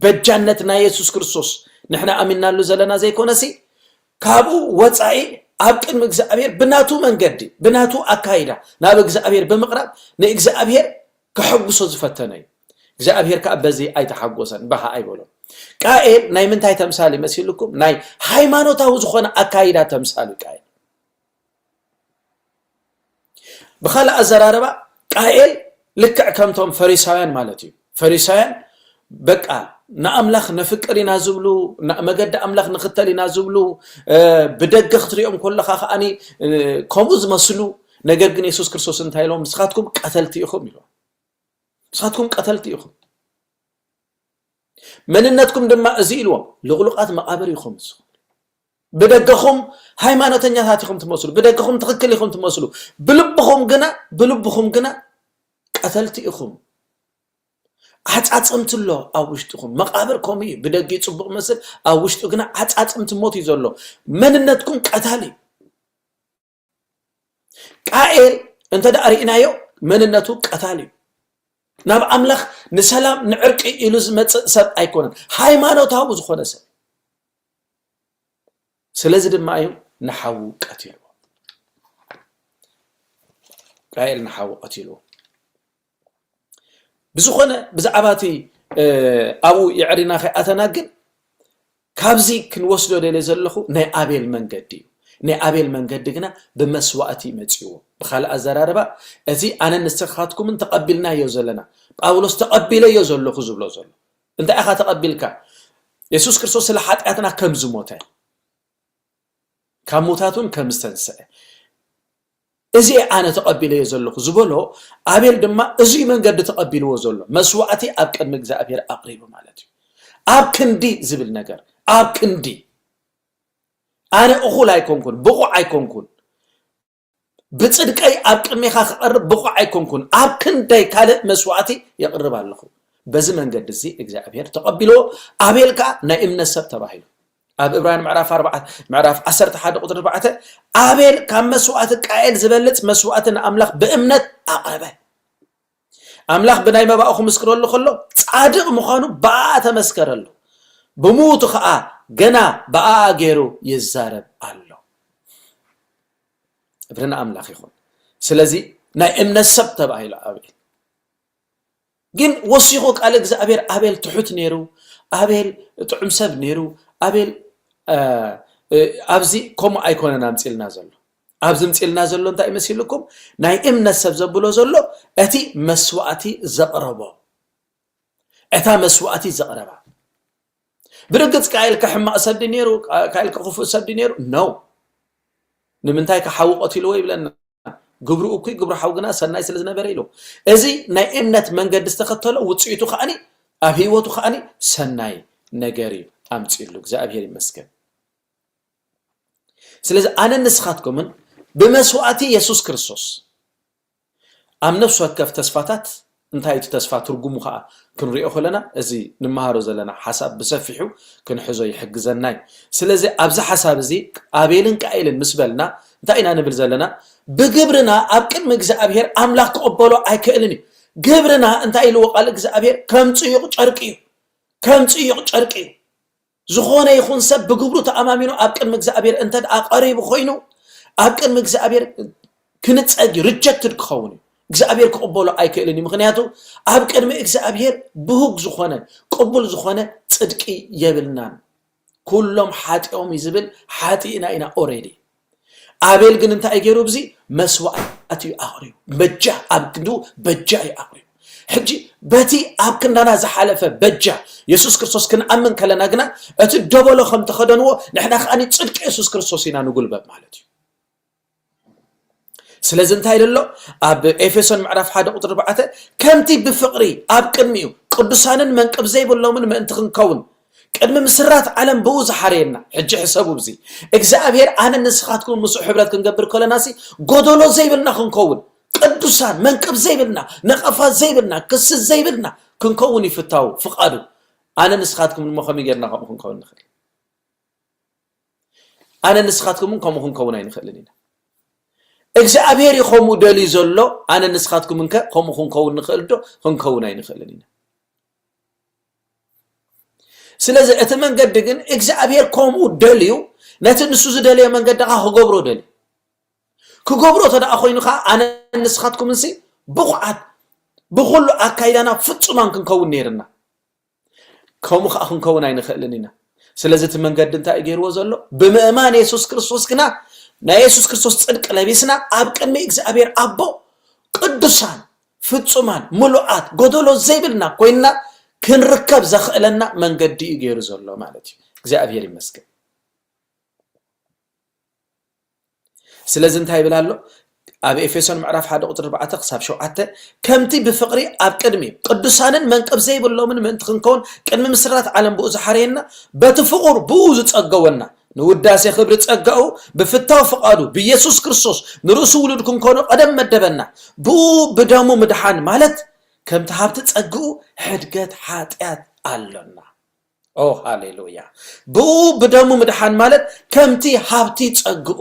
በጃነት ናይ የሱስ ክርስቶስ ንሕና ኣሚንናሉ ዘለና ዘይኮነሲ፣ ካብኡ ወጻኢ ኣብ ቅድሚ እግዚኣብሔር ብናቱ መንገዲ፣ ብናቱ ኣካይዳ ናብ እግዚኣብሔር ብምቕራብ ንእግዚኣብሔር ከሐጉሶ ዝፈተነ እዩ። እግዚኣብሔር ከኣ በዚ ኣይተሓጎሰን፣ ባህ ኣይበሎን። ቃኤል ናይ ምንታይ ተምሳል እዩ መሲልኩም? ናይ ሃይማኖታዊ ዝኾነ ኣካይዳ ተምሳል እዩ ቃኤል። ብኻልእ ኣዘራርባ ቃኤል ልክዕ ከምቶም ፈሪሳውያን ማለት እዩ። ፈሪሳውያን በቃ ንኣምላኽ ነፍቅር ኢና ዝብሉ፣ ና-፣ መገዲ ኣምላኽ ንኽተል ኢና ዝብሉ፣ እ፣ ብደገ ክትሪኦም ከለኻ ከኣኒ፣ እ፣ ከምኡ ዝመስሉ፣ ነገር ግን የሱስ ክርስቶስ እንታይ ኢሎም? "ንስኻትኩም ቀተልቲ ኢኹም" ኢሎም። "ንስኻትኩም ቀተልቲ ኢኹም። መንነትኩም ድማ እዚ" ኢልዎም፣ "ልቕሉቓት መቓብር ኢኹም ንስኹም። ብደገኹም ሃይማኖተኛታት ኢኹም ትመስሉ፣ ብደገኹም ትኽክል ኢኹም ትመስሉ፣ ብልብኹም ግና፣ ብልብኹም ግና ቀተልቲ ኢኹም። ዓጻጽምቲ ኣሎ ኣብ ውሽጥኹም። መቓብር ከምኡ እዩ፣ ብደጊኡ ጽቡቕ መስል፣ ኣብ ውሽጡ ግና ዓጻጽምቲ ሞት እዩ ዘሎ። መንነትኩም ቀታሊ እዩ። ቃኤል እንተ ደኣ ርኢናዮ መንነቱ ቀታል እዩ። ናብ ኣምላኽ ንሰላም ንዕርቂ ኢሉ ዝመጽእ ሰብ ኣይኮነን፣ ሃይማኖታዊ ዝኾነ ሰብ። ስለዚ ድማ እዩ ንሓዉ ቀቲልዎ። ቃኤል ንሓዉ ቀቲልዎ። ብዝኾነ ብዛዕባ እቲ ኣብኡ የዕሪና ከይኣተና ግን ካብዚ ክንወስዶ ደልየ ዘለኹ ናይ ኣቤል መንገዲ እዩ። ናይ ኣቤል መንገዲ ግና ብመስዋእቲ መጺእዎ። ብኻልእ ኣዘራርባ እቲ ኣነ ንስኻትኩምን ተቐቢልናዮ ዘለና ጳውሎስ ተቐቢለዮ ዘለኹ ዝብሎ ዘሎ እንታይ ኢኻ ተቐቢልካ? የሱስ ክርስቶስ ስለ ሓጢኣትና ከም ዝሞተ ካብ ሙታት እውን ከም ዝተንስአ እዚ ኣነ ተቐቢለዮ ዘለኹ ዝበሎ ኣቤል ድማ እዚ መንገዲ ተቐቢልዎ ዘሎ መስዋእቲ ኣብ ቅድሚ እግዚኣብሔር ኣቕሪቡ ማለት እዩ። ኣብ ክንዲ ዝብል ነገር ኣብ ክንዲ ኣነ እኹል ኣይኮንኩን ብቑዕ ኣይኮንኩን ብጽድቀይ ኣብ ቅድሜኻ ክቐርብ ብቑዕ ኣይኮንኩን ኣብ ክንደይ ካልእ መስዋእቲ የቕርብ ኣለኹ። በዚ መንገዲ እዚ እግዚኣብሔር ተቐቢልዎ ኣቤል ከዓ ናይ እምነት ሰብ ተባሂሉ። ኣብ እብራን ምዕራፍ ኣርባዓ ምዕራፍ ዓሰርተ ሓደ ቁጥሪ ኣርባዕተ ኣቤል ካብ መስዋእቲ ቃኤል ዝበልጽ መስዋእቲ ንኣምላኽ ብእምነት ኣቕረበ። ኣምላኽ ብናይ መባኡ ክምስክረሉ ከሎ ጻድቕ ምዃኑ ብኣኣ ተመስከረሉ። ብሙቱ ኸዓ ገና ብኣኣ ገይሩ ይዛረብ ኣሎ። እብሪ ንኣምላኽ ይኹን። ስለዚ ናይ እምነት ሰብ ተባሂሉ ኣቤል ግን ወሲኹ ቃል እግዚኣብሔር ኣቤል ትሑት ነይሩ፣ ኣቤል ጥዑም ሰብ ነይሩ፣ ኣቤል ኣብዚ ከምኡ ኣይኮነን ኣምፂልና ዘሎ። ኣብዚ ምፂልና ዘሎ እንታይ ይመሲልኩም? ናይ እምነት ሰብ ዘብሎ ዘሎ እቲ መስዋእቲ ዘቕረቦ እታ መስዋእቲ ዘቕረባ። ብርግፅ ቃኤል ከሕማቕ ሰብ ድዩ ነይሩ? ቃኤል ከኽፉእ ሰብ ድዩ ነይሩ? ነው። ንምንታይ ከሓዊ ቀቲልዎ ይብለና? ግብሩ እኩይ ግብሩ ሓው ግና ሰናይ ስለ ዝነበረ ኢሉ። እዚ ናይ እምነት መንገዲ ዝተኸተሎ ውፅኢቱ ከዓኒ ኣብ ህይወቱ ከዓኒ ሰናይ ነገር እዩ ኣምፂሉ። እግዚኣብሔር ይመስገን። ስለዚ ኣነ ንስኻትኩምን ብመስዋእቲ የሱስ ክርስቶስ ኣብ ነፍሲ ወከፍ ተስፋታት እንታይ እቲ ተስፋ ትርጉሙ ከዓ ክንሪኦ ከለና እዚ ንመሃሮ ዘለና ሓሳብ ብሰፊሑ ክንሕዞ ይሕግዘና እዩ። ስለዚ ኣብዚ ሓሳብ እዚ ኣቤልን ቃኤልን ምስ በልና እንታይ ኢና ንብል ዘለና? ብግብርና ኣብ ቅድሚ እግዚኣብሔር ኣምላኽ ክቕበሎ ኣይክእልን እዩ። ግብርና እንታይ ኢልዎ ቃል እግዚኣብሔር? ከም ጽዩቕ ጨርቂ እዩ። ከም ጽዩቕ ጨርቂ እዩ። ዝኾነ ይኹን ሰብ ብግብሩ ተኣማሚኑ ኣብ ቅድሚ እግዚኣብሔር እንተ ደኣ ቀሪቡ ኮይኑ ኣብ ቅድሚ እግዚኣብሔር ክንጸግ እዩ፣ ሪጀክትድ ክኸውን እዩ። እግዚኣብሔር ክቕበሎ ኣይክእልን እዩ። ምኽንያቱ ኣብ ቅድሚ እግዚኣብሔር ብሁግ ዝኾነ ቅቡል ዝኾነ ጽድቂ የብልናን። ኩሎም ሓጢኦም እዩ ዝብል ሓጢእና ኢና ኦሬዲ። ኣቤል ግን እንታይ ገይሩ? ብዚ መስዋእቲ እዩ ኣቕሪቡ። በጃ ኣብ ክንዱ በጃ እዩ ኣቕሪቡ። ሕጂ በቲ ኣብ ክንዳና ዝሓለፈ በጃ የሱስ ክርስቶስ ክንኣምን ከለና ግና እቲ ደበሎ ከም ተኸደንዎ ንሕና ከኣ ጽድቂ የሱስ ክርስቶስ ኢና ንጉልበብ ማለት እዩ። ስለዚ እንታይ ደሎ ኣብ ኤፌሶን ምዕራፍ ሓደ ቁጥሪ ኣርባዕተ ከምቲ ብፍቕሪ ኣብ ቅድሚኡ ቅዱሳንን መንቅብ ዘይብሎምን ምእንቲ ክንከውን ቅድሚ ምስራት ዓለም ብኡ ዝሓረየና። ሕጂ ሕሰቡ ብዚ እግዚኣብሔር ኣነ ንስኻትኩም ምስኡ ሕብረት ክንገብር ከለናሲ ጎደሎ ዘይብልና ክንከውን ቅዱሳን መንቅብ ዘይብልና ነቐፋ ዘይብልና ክሲ ዘይብልና ክንከውን ይፍታው ፍቓዱ። ኣነ ንስኻትኩም እሞ ከመይ ጌርና ከምኡ ክንከውን ንኽእል? ኣነ ንስኻትኩምን ከምኡ ክንከውን ኣይንኽእልን ኢና። እግዚኣብሔር እዩ ከምኡ ደልዩ ዘሎ። ኣነ ንስኻትኩምን ከ ከምኡ ክንከውን ንኽእል ዶ? ክንከውን ኣይንኽእልን ኢና። ስለዚ እቲ መንገዲ ግን እግዚኣብሔር ከምኡ ደልዩ ነቲ ንሱ ዝደለዮ መንገዲ ከዓ ክገብሮ ደልዩ። ክገብሮ ተደኣ ኮይኑ ከዓ ኣነ ንስኻትኩምንሲ ብቑዓት ብኹሉ ኣካይዳና ፍጹማን ክንከውን ነይርና። ከምኡ ከዓ ክንከውን ኣይንኽእልን ኢና። ስለዚ እቲ መንገዲ እንታይ እዩ ገይርዎ ዘሎ? ብምእማን የሱስ ክርስቶስ ግና ናይ የሱስ ክርስቶስ ጽድቂ ለቢስና ኣብ ቅድሚ እግዚኣብሔር ኣቦ ቅዱሳን ፍጹማን ምሉኣት ጎደሎ ዘይብልና ኮይንና ክንርከብ ዘኽእለና መንገዲ እዩ ገይሩ ዘሎ ማለት እዩ። እግዚኣብሔር ይመስገን። ስለዚ እንታይ ይብል ኣሎ? ኣብ ኤፌሶን ምዕራፍ ሓደ ቁጥሪ ኣርባዕተ ክሳብ ሸውዓተ ከምቲ ብፍቕሪ ኣብ ቅድሚ ቅዱሳንን መንቅብ ዘይብሎምን ምእንቲ ክንከውን ቅድሚ ምስራት ዓለም ብኡ ዝሓረየና በቲ ፍቑር ብኡ ዝጸገወና ንውዳሴ ክብሪ ጸጋኡ ብፍታው ፍቓዱ ብኢየሱስ ክርስቶስ ንርእሱ ውሉድ ክንኮኖ ቀደም መደበና። ብኡ ብደሙ ምድሓን ማለት ከምቲ ሃብቲ ጸግኡ ሕድገት ሓጢኣት ኣሎና። ኦ ሃሌሉያ! ብኡ ብደሙ ምድሓን ማለት ከምቲ ሃብቲ ጸግኡ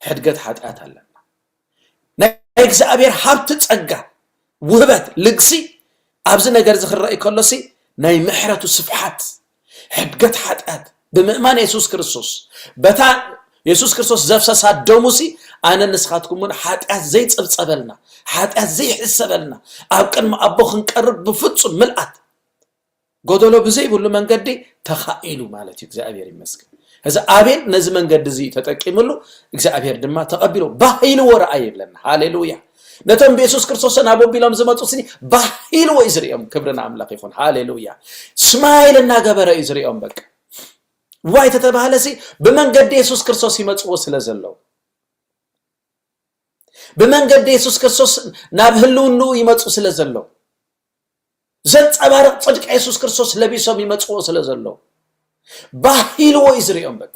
ሕድገት ሓጢኣት ኣለና። እግዚኣብሔር ሃብቲ ጸጋ፣ ውህበት፣ ልግሲ ኣብዚ ነገር እዚ ክረኣይ ከሎሲ ናይ ምሕረቱ ስፍሓት፣ ሕድገት ሓጢኣት ብምእማን የሱስ ክርስቶስ፣ በታ የሱስ ክርስቶስ ዘፍሰሳ ደሙሲ ኣነ ንስኻትኩም እውን ሓጢኣት ዘይጸብጸበልና፣ ሓጢኣት ዘይሕሰበልና፣ ኣብ ቅድሚ ኣቦ ክንቀርብ ብፍጹም ምልኣት ጎደሎ ብዘይብሉ መንገዲ ተኻኢሉ ማለት እዩ። እግዚኣብሔር ይመስገን። እዚ ኣቤል ነዚ መንገዲ እዚ ተጠቂምሉ፣ እግዚኣብሔር ድማ ተቐቢሎ ባህ ኢልዎ ረኣየ ይብለና። ሃሌሉያ። ነቶም ብየሱስ ክርስቶስ ናብ ኣቢሎም ዝመፁ ስኒ ባህ ኢልዎ እዩ ዝሪኦም። ክብሪ ንኣምላኽ ይኹን። ሃሌሉያ። ስማይል እናገበረ እዩ ዝሪኦም። በቃ ዋይ ተተባህለሲ ብመንገዲ የሱስ ክርስቶስ ይመፅዎ ስለ ዘለዉ፣ ብመንገዲ የሱስ ክርስቶስ ናብ ህልውንኡ ይመፁ ስለ ዘለዉ፣ ዘንጸባርቕ ጽድቂ የሱስ ክርስቶስ ለቢሶም ይመጽዎ ስለ ዘለዉ፣ ባህ ኢልዎ እዩ ዝርእዮም። በቃ፣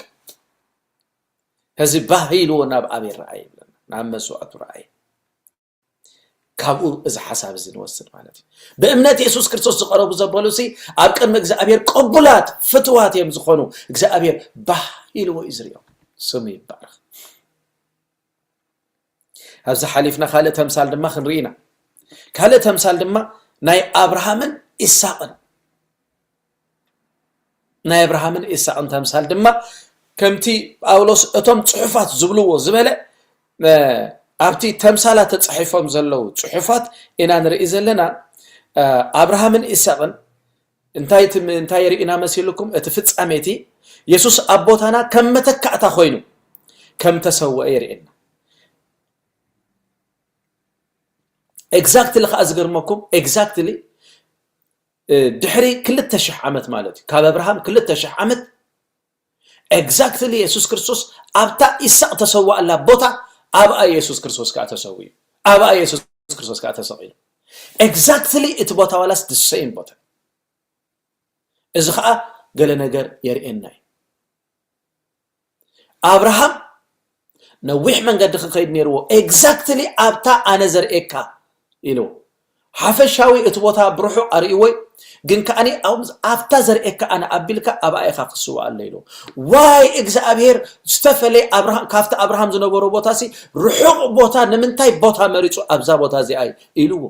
እዚ ባህ ኢልዎ ናብ ኣቤል ረኣየ ይብለና፣ ናብ መስዋእቱ ረኣየ። ካብኡ እዚ ሓሳብ እዚ ንወስድ ማለት እዩ። ብእምነት የሱስ ክርስቶስ ዝቐረቡ ዘበሉሲ ኣብ ቅድሚ እግዚኣብሔር ቅቡላት ፍትዋት እዮም ዝኾኑ። እግዚኣብሔር ባህ ኢልዎ እዩ ዝርእዮም። ስሙ ይባረኽ። ኣብዚ ሓሊፍና ካልእ ተምሳል ድማ ክንርኢ ኢና። ካልእ ተምሳል ድማ ናይ ኣብርሃምን ኢሳቕን፣ ናይ ኣብርሃምን ኢሳቕን ተምሳል ድማ ከምቲ ጳውሎስ እቶም ጽሑፋት ዝብልዎ ዝበለ፣ እ፣ ኣብቲ ተምሳላት ተጻሒፎም ዘለዉ ጽሑፋት ኢና ንርኢ ዘለና። እ፣ ኣብርሃምን ኢሳቕን እንታይ ትም-፣ እንታይ የርእዩና መሲልኩም? እቲ ፍጻሜ እቲ የሱስ ኣብ ቦታና ከም መተካእታ ኮይኑ ከም ተሰውአ የርእየና። ኤግዛክትሊ ከኣ ዝገርመኩም፣ ኤግዛክትሊ፣ እ፣ ድሕሪ ክልተ ሽሕ ዓመት ማለት እዩ፣ ካብ ኣብርሃም ክልተ ሽሕ ዓመት ኤግዛክትሊ የሱስ ክርስቶስ ኣብታ ኢሳቕ ተሰዋእላ ቦታ ኣብኣ የሱስ ክርስቶስ ከኣ ተሰዊኡ፣ ኣብኣ የሱስ ክርስቶስ ከኣ ተሰቒሉ። ኤግዛክትሊ እቲ ቦታ ዋላስ the same ቦታ። እዚ ኸኣ ገለ ነገር የርእየና እዩ። ኣብርሃም ነዊሕ መንገዲ ክኸይድ ነይርዎ። ኤግዛክትሊ ኣብታ ኣነ ዘርእየካ ኢሉ ሓፈሻዊ እቲ ቦታ ብርሑቕ ኣርእይዎ እዩ። ግን ከኣኒ ኣብዛ-፣ ኣብታ ዘርእየካ ኣነ ኣቢልካ ኣብኣ ኢኻ ክትስዋእ ኣሎ ኢሉ። ዋይ እግዚኣብሔር ዝተፈለየ ኣብርሃም፣ ካብቲ ኣብርሃም ዝነበሮ ቦታሲ ርሑቕ ቦታ ንምንታይ ቦታ መሪጹ ኣብዛ ቦታ እዚኣ ኢልዎ።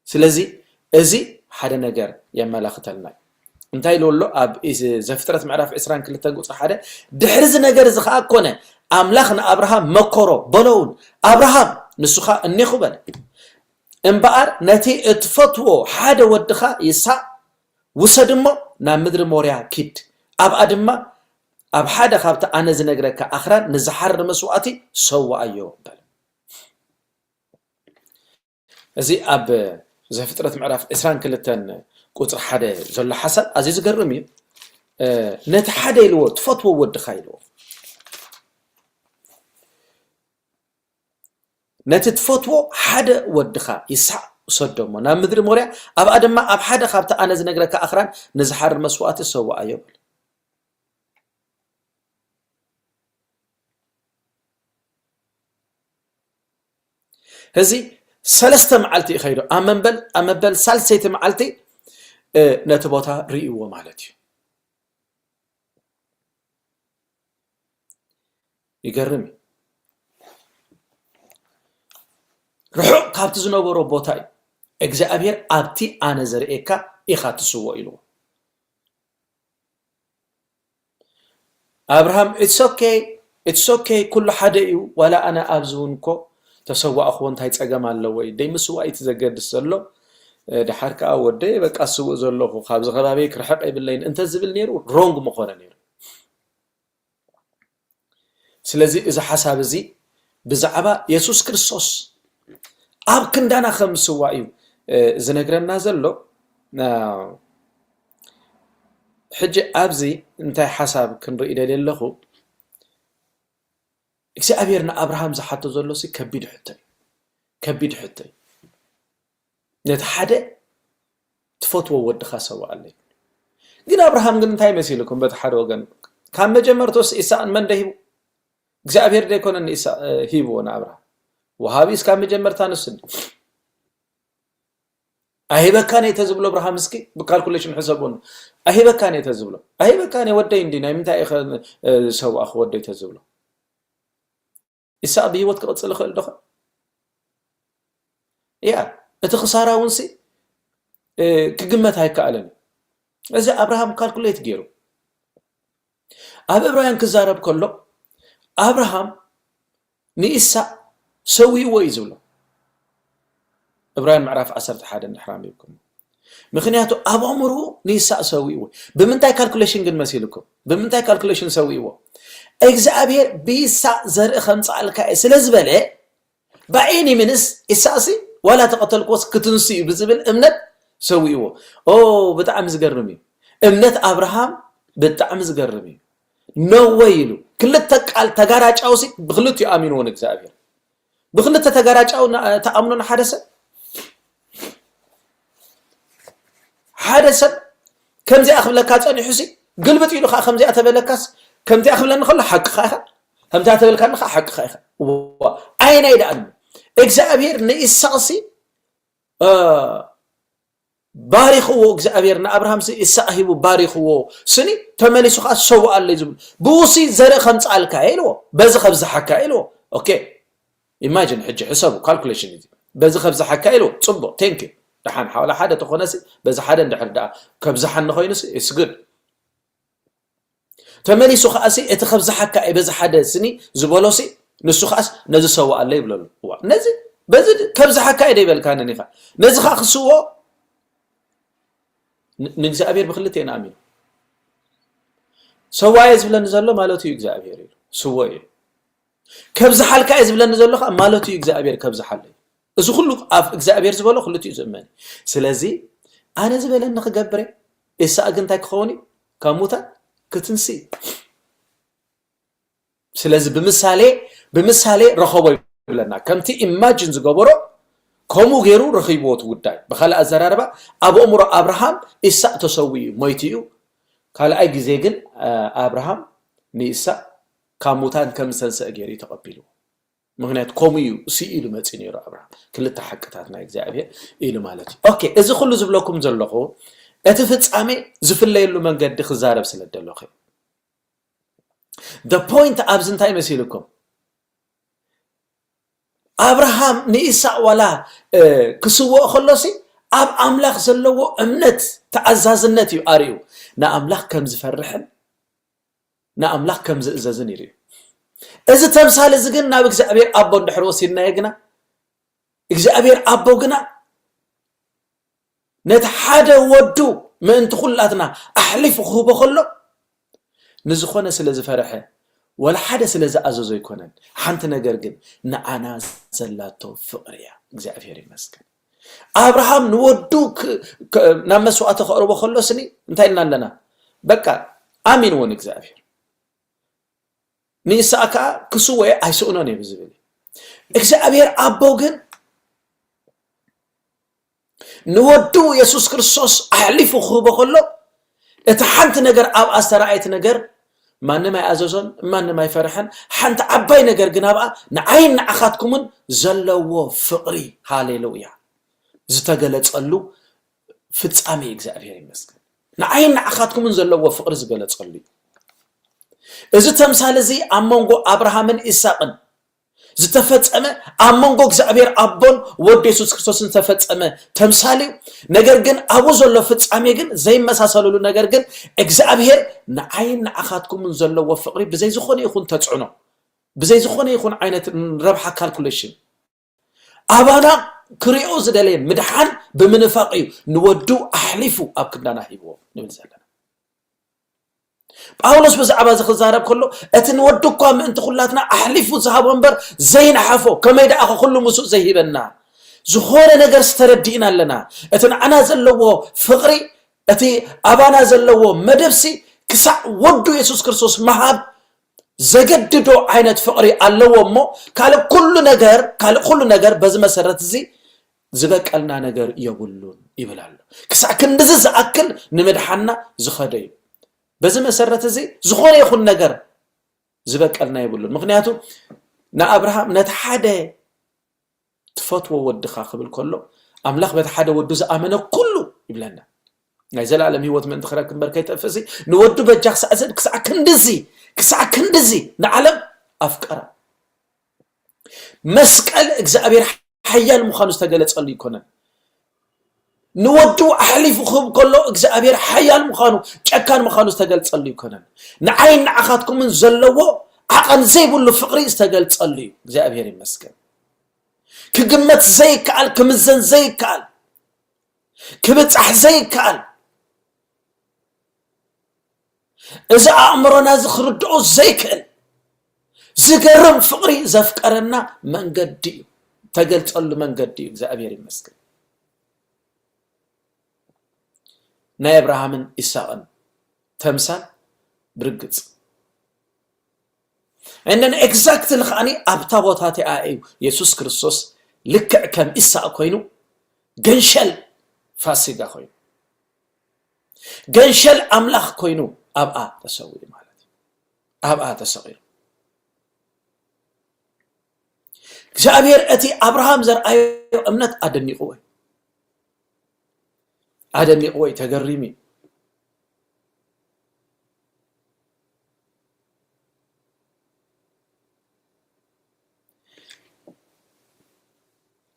ስለዚ እዚ ሓደ ነገር የመላኽተልና እዩ። እንታይ ኢሉ ኣሎ ኣብ ኢስ-፣ ዘፍጥረት ምዕራፍ ዕስራን ክልተን ቁጽሪ ሓደ? ድሕሪ እዚ ነገር እዚ ኸኣ ኮነ፣ ኣምላኽ ንኣብርሃም መከሮ፣ በሎ እውን፣ ኣብርሃም፣ ንሱ ኸኣ እኔኹ በለ። እምበኣር ነቲ እትፈትዎ ሓደ ወድኻ ይስሐቅ ውሰድ እሞ ናብ ምድሪ ሞርያ ኪድ፣ ኣብኣ ድማ ኣብ ሓደ ካብቲ ኣነ ዝነግረካ ኣኽራን ንዝሓርድ መስዋእቲ ሰውኣዮ በለ። እዚ ኣብ ዘፍጥረት ምዕራፍ ዕስራን ክልተን ቁጽሪ ሓደ ዘሎ ሓሳብ ኣዝዩ ዝገርም እዩ። እ፣ ነቲ ሓደ ኢልዎ፣ ትፈትዎ ወድኻ ኢልዎ። ነቲ ትፈትዎ ሓደ ወድኻ ይስሐቅ ውሰዶ እሞ ናብ ምድሪ ሞርያ፣ ኣብኣ ድማ ኣብ ሓደ ካብቲ ኣነ ዝነግረካ ኣኽራን ንዝሓርድ መስዋእቲ ሰውኣዮ በል። እዚ ሰለስተ መዓልቲ እዩ ከይዱ። ኣብ መንበል፣ ኣብ መበል ሳልሰይቲ መዓልቲ፣ እ፣ ነቲ ቦታ ርእይዎ ማለት እዩ። ይገርም እዩ። ርሑቕ ካብቲ ዝነበሮ ቦታ እዩ። እግዚኣብሔር ኣብቲ ኣነ ዘርእየካ ኢኻ ትስዎ ኢልዎ። ኣብርሃም፣ "It's okay, it's okay፣ ኩሉ ሓደ እዩ፣ ዋላ ኣነ ኣብዚ እውን እኮ ተሰዋእኽዎ፣ እንታይ ጸገም ኣለዎ? ደይ ምስዋእ እቲ ዘገድስ ዘሎ፣ እ፣ ደሓር ከኣ ወደይ፣ በቃ ስውእ ዘለኹ፣ ካብዚ ከባቢ ክርሕቕ የብለይን" እንተ ዝብል ነይሩ፣ ሮንግ ምኾነ ነይሩ። ስለዚ እዚ ሓሳብ እዚ ብዛዕባ የሱስ ክርስቶስ ኣብ ክንዳና ከም ዝስዋእ እዩ፣ እ፣ ዝነግረና ዘሎ። እ፣ ሕጂ ኣብዚ እንታይ ሓሳብ ክንርኢ ደልየ ኣለኹ? እግዚኣብሔር ንኣብርሃም ዝሓቶ ዘሎ ሲ ከቢድ ሕቶ እዩ። ከቢድ ሕቶ እዩ። ነቲ ሓደ ትፈትዎ ወድኻ ሰውኣለይ። ግን ኣብርሃም ግን እንታይ መሲልኩም? በቲ ሓደ ወገን ካብ መጀመርቶስ ኢሳቕን መን ደሂቡ? እግዚኣብሔር ደይኮነ ንኢሳቕ፣ እ፣ ሂብዎ ንኣብርሃም? ወሃቢስ ካብ መጀመርታ ንሱ እንዲ። "ኣሂበካን እየ" ተዝብሎ ኣብርሃም እስኪ ብካልኩሌሽን ሕሰቡን። "ኣሂበካን እየ" ተዝብሎ፣ "ኣሂበካን እየ ወደይ እንዲ፣ ናይ ምንታይ ኢኸ፣ እ፣ ዝሰዋእኹ ወደይ?" ተዝብሎ። ኢሳቕ ብህይወት ክቕጽል ይኽእል ዶ ኸ? ያ፣ እቲ ክሳራ እውን ሲ ክግመት ኣይከኣለን። እዚ ኣብርሃም ካልኩሌት ገይሩ ኣብ ዕብራውያን ክዛረብ ከሎ፣ ኣብርሃም ንኢሳቅ ሰዊእዎ እዩ ዝብሎ። ዕብራውያን ምዕራፍ ዓሰርተ ሓደ እንድሕር ኣንቢብኩም፣ ምክንያቱ ኣብ ኣእምርኡ ንኢሳቅ ሰዊእዎ። ብምንታይ ካልኩሌሽን ግን መሲልኩም? ብምንታይ ካልኩሌሽን ሰዊእዎ? እግዚኣብሔር ብኢሳቅ ዘርኢ ከምፅኣልካ እየ ስለ ዝበለ፣ ባይኒ ምንስ ኢሳቅሲ ዋላ ተቐተልክዎስ ክትንሱ እዩ ብዝብል እምነት ሰዊእዎ። ኦ፣ ብጣዕሚ ዝገርም እዩ። እምነት ኣብርሃም ብጣዕሚ ዝገርም እዩ። ነወይ ኢሉ ክልተ ቃል ተጋራጫውሲ ብክልቲኡ ኣሚንዎ ንእግዚኣብሔር። ብክልተ ተጋራጫው ና- ተኣምኖ ንሓደ ሰብ ሓደ ሰብ ከምዚኣ ክብለካ ጸኒሑ ሲ ግልብጥ ኢሉ ከዓ ከምዚኣ ተበለካስ ከምዚኣ ክብለኒ ከሎ ሓቅኻ ኢኻ ከምዚኣ ተበልካኒ ከዓ ሓቅኻ ኢኻ። ዋ፣ ኣየናይ ደኣ እግዚኣብሔር ንኢሳቅሲ ባሪኽዎ እግዚኣብሔር ንኣብርሃም ሲ ኢሳቅ ሂቡ ባሪኽዎ ስኒ ተመሊሱ ከዓ ሰውኣለይ ዝብሉ ብኡሲ ዘርኢ ከምፅኣልካ እየ ኢልዎ በዚ ከብዝሓካ እየ ኢልዎ። ኦኬ ኢማጂን ሕጂ ሕሰቡ ካልኩሌሽን እዚ በዚ ከብዝሓካ ኢልዎ ፅቡቅ ቴንክ ዩ ደሓን ሓዋላ ሓደ ተኾነሲ በዚ ሓደ እንድሕር ደኣ ከብዝሓኒ ኮይኑሲ ኢትስ ግድ ተመሊሱ ከዓሲ እቲ ከብዝሓካ እየ በዚ ሓደ ስኒ ዝበሎሲ ንሱ ከዓስ ነዚ ሰውኣለይ ይብለሉ እዋ ነዚ በዚ ከብዝሓካ እየ ደይበልካንን ኢኻ ነዚ ከዓ ክስዎ ንእግዚኣብሔር ብክልተ ኢና ኣሚኑ ሰዋየ ዝብለኒ ዘሎ ማለቱ እዩ እግዚኣብሔር እዩ ስዎ እዩ ከብዝሓልካ እየ ዝብለኒ ዘሎ ከዓ ማለቱ እዩ እግዚኣብሔር ከብዝሓለይ እዚ ኩሉ ኣብ እግዚኣብሔር ዝበሎ ክልቲኡ ዝእመን እዩ ስለዚ ኣነ ዝበለኒ ክገብረ ኢሳቅ ግን እንታይ ክኸውን እዩ ካብ ሙታን ክትንሲ ስለዚ ብምሳሌ ብምሳሌ ረኸቦ ይብለና ከምቲ ኢማጅን ዝገበሮ ከምኡ ገይሩ ረኺብዎ እቲ ጉዳይ ብካልእ ኣዘራርባ ኣብ ኣእምሮ ኣብርሃም ኢሳቅ ተሰዊኡ ሞይቱ እዩ ካልኣይ ግዜ ግን ኣብርሃም ንኢሳቅ ካብ ሙታን ከም ዝተንስአ ገይሩ እዩ ተቐቢልዎ ምክንያቱ ከምኡ እዩ ስኢሉ መፂ ነይሩ ኣብርሃም ክልተ ሓቅታት ናይ እግዚኣብሔር ኢሉ ማለት እዩ ኦኬ እዚ ኩሉ ዝብለኩም ዘለኹ እቲ ፍፃሜ ዝፍለየሉ መንገዲ ክዛረብ ስለ ደለኹ the point ኣብዚ እንታይ መሲልኩም ኣብርሃም ንኢሳቅ ዋላ ክስውኦ ከሎሲ ኣብ ኣምላኽ ዘለዎ እምነት ተኣዛዝነት እዩ ኣርእዩ ንኣምላኽ ከም ዝፈርሕን ንኣምላኽ ከም ዝእዘዝን ይርእዩ እዚ ተምሳል እዚ ግን ናብ እግዚኣብሔር ኣቦ እንድሕር ወሲድናዮ ግና እግዚኣብሔር ኣቦ ግና ነቲ ሓደ ወዱ ምእንቲ ኩላትና ኣሕሊፉ ክህቦ ከሎ ንዝኾነ ስለ ዝፈርሐ ወላ ሓደ ስለ ዝኣዘዞ ኣይኮነን ሓንቲ ነገር ግን ንዓና ዘላቶ ፍቕሪ እያ እግዚኣብሔር ይመስገን ኣብርሃም ንወዱ ናብ መስዋእቲ ከቕርቦ ከሎ ስኒ እንታይ ኢልና ኣለና በቃ ኣሚንዎ ንእግዚኣብሔር ንይስኣካ ክስወኤ ኣይስእኖን እየ ብዝብል እግዚኣብሔር ኣቦ ግን ንወዱ የሱስ ክርስቶስ ኣሕሊፉ ክህቦ ከሎ እቲ ሓንቲ ነገር ኣብ ኣስተራኣየት ነገር ማንም ኣይኣዘዞን ማንም ኣይፈርሐን ሓንቲ ዓባይ ነገር ግን ኣብኣ ንዓይን ንዓኻትኩምን ዘለዎ ፍቕሪ ሃሌሉያ ዝተገለጸሉ ፍጻሜ እግዚኣብሔር ይመስገን ንዓይን ንዓኻትኩምን ዘለዎ ፍቕሪ ዝገለጸሉ እዩ እዚ ተምሳል እዚ ኣብ መንጎ ኣብርሃምን ኢሳቅን ዝተፈጸመ ኣብ መንጎ እግዚኣብሔር ኣቦን ወዲ የሱስ ክርስቶስን ዝተፈጸመ ተምሳል እዩ ነገር ግን ኣብኡ ዘሎ ፍጻሜ ግን ዘይመሳሰሉሉ ነገር ግን እግዚኣብሔር ንዓይን ንዓኻትኩምን ዘለዎ ፍቕሪ ብዘይ ዝኾነ ይኹን ተጽዕኖ ብዘይ ዝኾነ ይኹን ዓይነት ረብሓ ካልኩሌሽን ኣባና ክሪኦ ዝደለየ ምድሓን ብምንፋቕ እዩ ንወዱ ኣሕሊፉ ኣብ ክንዳና ሂብዎ ንብል ዘለና ጳውሎስ ብዛዕባ እዚ ክዛረብ ከሎ እቲ ንወዱ እኳ ምእንቲ ኩላትና ኣሕሊፉ ዝሃቦ እምበር ዘይነሓፎ ከመይ ደኣ ኩሉ ምስኡ ዘይሂበና ዝኾነ ነገር ዝተረዲእና ኣለና እቲ ንዓና ዘለዎ ፍቕሪ እቲ ኣባና ዘለዎ መደብሲ ክሳዕ ወዱ የሱስ ክርስቶስ መሃብ ዘገድዶ ዓይነት ፍቕሪ ኣለዎ እሞ ካልእ ኩሉ ነገር ካልእ ኩሉ ነገር በዚ መሰረት እዚ ዝበቀልና ነገር የብሉን ይብል ኣሎ ክሳዕ ክንድዚ ዝኣክል ንምድሓና ዝኸደ እዩ በዚ መሰረት እዚ ዝኾነ ይኹን ነገር ዝበቀልና የብሉን ምክንያቱ ንኣብርሃም ነቲ ሓደ ትፈትዎ ወድኻ ክብል ከሎ ኣምላኽ በቲ ሓደ ወዱ ዝኣመነ ኩሉ ይብለና ናይ ዘላለም ህይወት ምእንቲ ክረክብ እምበር ከይጠፍእሲ ንወዱ በጃ ክሳዕ ዘድ ክሳዕ ክንድዚ ክሳዕ ክንድዚ ንዓለም ኣፍቀራ መስቀል እግዚኣብሔር ሓያል ምዃኑ ዝተገለጸሉ ኣይኮነን። ንወዱ ኣሕሊፉ ክህብ ከሎ እግዚኣብሔር ሓያል ምዃኑ፣ ጨካን ምዃኑ ዝተገልጸሉ ኣይኮነን። ንዓይን ንዓኻትኩምን ዘለዎ ዓቐን ዘይብሉ ፍቕሪ ዝተገልጸሉ እዩ። እግዚኣብሔር ይመስገን። ክግመት ዘይከኣል፣ ክምዘን ዘይከኣል፣ ክብጻሕ ዘይከኣል፣ እዚ ኣእምሮና እዚ ክርድኦ ዘይክእል ዝገርም ፍቕሪ ዘፍቀረና መንገዲ እዩ። ተገልጸሉ መንገዲ እዩ። እግዚኣብሔር ይመስገን። ናይ ኣብርሃምን ይስሐቅን ተምሳል ብርግጽ። And then exactly ከዓኒ ኣብታ ቦታ እቲኣ እዩ የሱስ ክርስቶስ ልክዕ ከም ይስሐቅ ኮይኑ ገንሸል ፋሲጋ ኮይኑ ገንሸል ኣምላኽ ኮይኑ ኣብኣ ተሰዊኡ ማለት እዩ። ኣብኣ ተሰቒሉ እግዚኣብሔር እቲ ኣብርሃም ዘርኣዮ እምነት ኣደኒቕዎ እዩ። ኣደኒቕዎ እዩ፣ ተገሪሙ እዩ።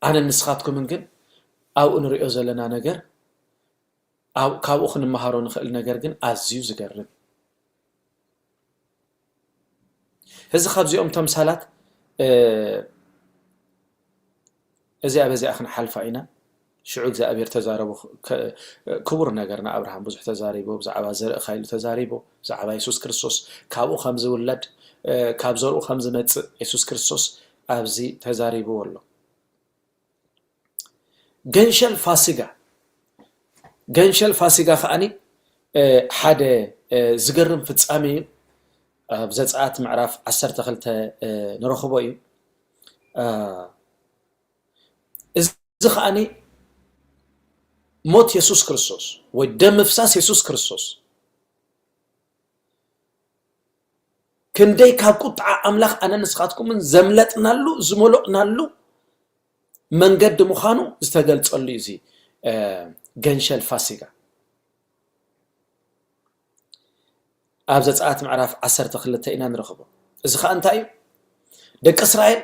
ኣነን ንስኻትኩምን ግን ኣብኡ ንሪኦ ዘለና ነገር ኣብ- ካብኡ ክንመሃሮ ንኽእል ነገር ግን ኣዝዩ ዝገርም። ሕዚ ካብዚኦም ተምሳላት እዚኣ በዚኣ ክንሓልፋ ኢና። ሽዑ እግዚኣብሔር ተዛረቡ። ክቡር ነገር ንኣብርሃም ብዙሕ ተዛሪቡ፣ ብዛዕባ ዘርእኻ ኢሉ ተዛሪቡ፣ ብዛዕባ የሱስ ክርስቶስ ካብኡ ከም ዝውለድ፣ ካብ ዘርኡ ከም ዝመጽእ የሱስ ክርስቶስ ኣብዚ ተዛሪብዎ ኣሎ። ገንሸል ፋሲጋ። ገንሸል ፋሲጋ ከዓኒ ሓደ ዝገርም ፍጻሜ እዩ። ኣብ ዘጸኣት ምዕራፍ ዓሰርተ ክልተ ንረኽቦ እዩ። እዚ ከዓኒ ሞት የሱስ ክርስቶስ ወይ ደም ምፍሳስ የሱስ ክርስቶስ ክንደይ ካብ ቁጥዓ ኣምላኽ ኣነ ንስኻትኩምን ዘምለጥናሉ ዝመሎእናሉ መንገዲ ምዃኑ ዝተገልጸሉ እዩ። እዚ ገንሸል ፋሲጋ ኣብ ዘጸኣት ምዕራፍ ዓሰርተ ክልተ ኢና ንረኽቦ። እዚ ኸኣ እንታይ እዩ? ደቂ እስራኤል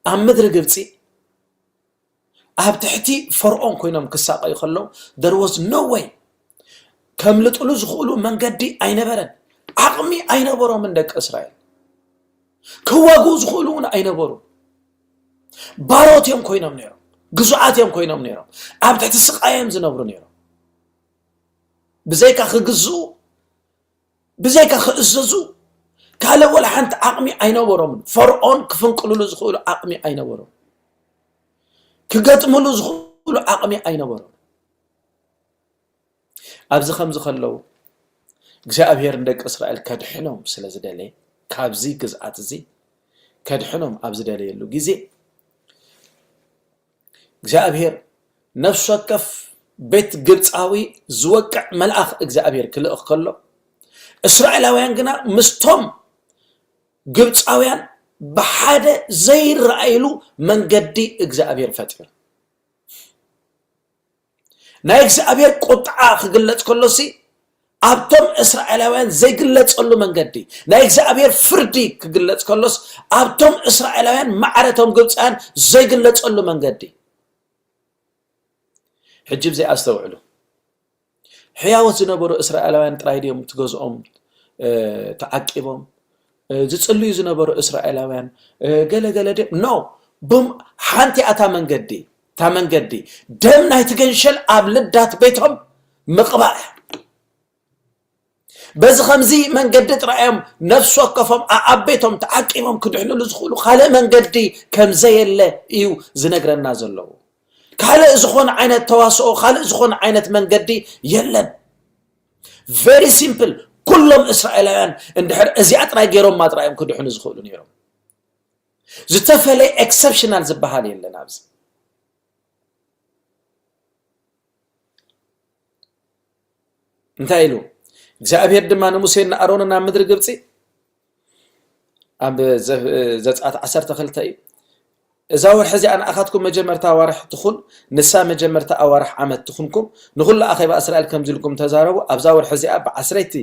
ኣብ ምድሪ ግብጺ ኣብ ትሕቲ ፈርዖን ኮይኖም ክሳቐዩ ከለዉ there was no way ከምልጥሉ ዝኽእሉ መንገዲ ኣይነበረን። ዓቕሚ ኣይነበሮምን ደቂ እስራኤል ክዋግኡ ዝኽእሉ እውን ኣይነበሩ። ባሮት እዮም ኮይኖም ነይሮም፣ ግዙኣት እዮም ኮይኖም ነይሮም። ኣብ ትሕቲ ስቓይ እዮም ዝነብሩ ነይሮም። ብዘይካ ክግዝኡ ብዘይካ ክእዘዙ ካልእ ወላ ሓንቲ ዓቕሚ ኣይነበሮምን። ፈርዖን ክፍንቅልሉ ዝኽእሉ ዓቕሚ ኣይነበሮም። ክገጥምሉ ዝኽእሉ ዓቕሚ ኣይነበሮም። ኣብዚ ከምዚ ከለዉ እግዚኣብሔር ንደቂ እስራኤል ከድሕኖም ስለ ዝደለየ ካብዚ ግዝኣት እዚ ከድሕኖም ኣብ ዝደለየሉ ግዜ እግዚኣብሔር ነፍሲ ወከፍ ቤት ግብፃዊ ዝወቅዕ መልኣኽ እግዚኣብሔር ክልእኽ ከሎ እስራኤላውያን ግና ምስቶም ግብፃውያን ብሓደ ዘይረኣይሉ መንገዲ እግዚኣብሔር ፈጢሩ። ናይ እግዚኣብሔር ቁጥዓ ክግለፅ ከሎሲ ኣብቶም እስራኤላውያን ዘይግለፀሉ መንገዲ ናይ እግዚኣብሔር ፍርዲ ክግለፅ ከሎስ ኣብቶም እስራኤላውያን ማዕረቶም ግብፃውያን ዘይግለፀሉ መንገዲ። ሕጂ ብዘይ ኣስተውዕሉ ሕያወት ዝነበሩ እስራኤላውያን ጥራይ ድዮም ትገዝኦም ተዓቂቦም ዝጽልዩ ዝነበሩ እስራኤላውያን ገለ ገለ ድዮም ኖ ብም ሓንቲ ኣታ መንገዲ እታ መንገዲ ደም ናይቲ ገንሸል ኣብ ልዳት ቤቶም ምቕባእ እያ። በዚ ከምዚ መንገዲ ጥራይ እዮም ነፍሲ ወከፎም ኣኣብ ቤቶም ተዓቂቦም ክድሕንሉ ዝኽእሉ ካልእ መንገዲ ከም ዘየለ እዩ ዝነግረና ዘለዉ። ካልእ ዝኾነ ዓይነት ተዋስኦ ካልእ ዝኾነ ዓይነት መንገዲ የለን። Very simple ኩሎም እስራኤላውያን እንድሕር እዚኣ ጥራይ ገይሮማ ጥራይ እዮም ክድሕኑ ዝኽእሉ ነይሮም። ዝተፈለየ exceptional ዝበሃል የለን ኣብዚ። እንታይ ኢሉ እግዚኣብሔር ድማ ንሙሴን ንኣሮንን ናብ ምድሪ ግብፂ ኣብ ዘፍጥረት ዓሰርተ ክልተ እዩ። እዛ ወርሒ እዚኣ ንኣኻትኩም መጀመርታ ኣዋርሕ ትኹን፣ ንሳ መጀመርታ ኣዋርሕ ዓመት ትኹንኩም። ንኹሉ ኣኼባ እስራኤል ከምዚ ኢልኩም ተዛረቡ፣ ኣብዛ ወርሒ እዚኣ ብዓስረይቲ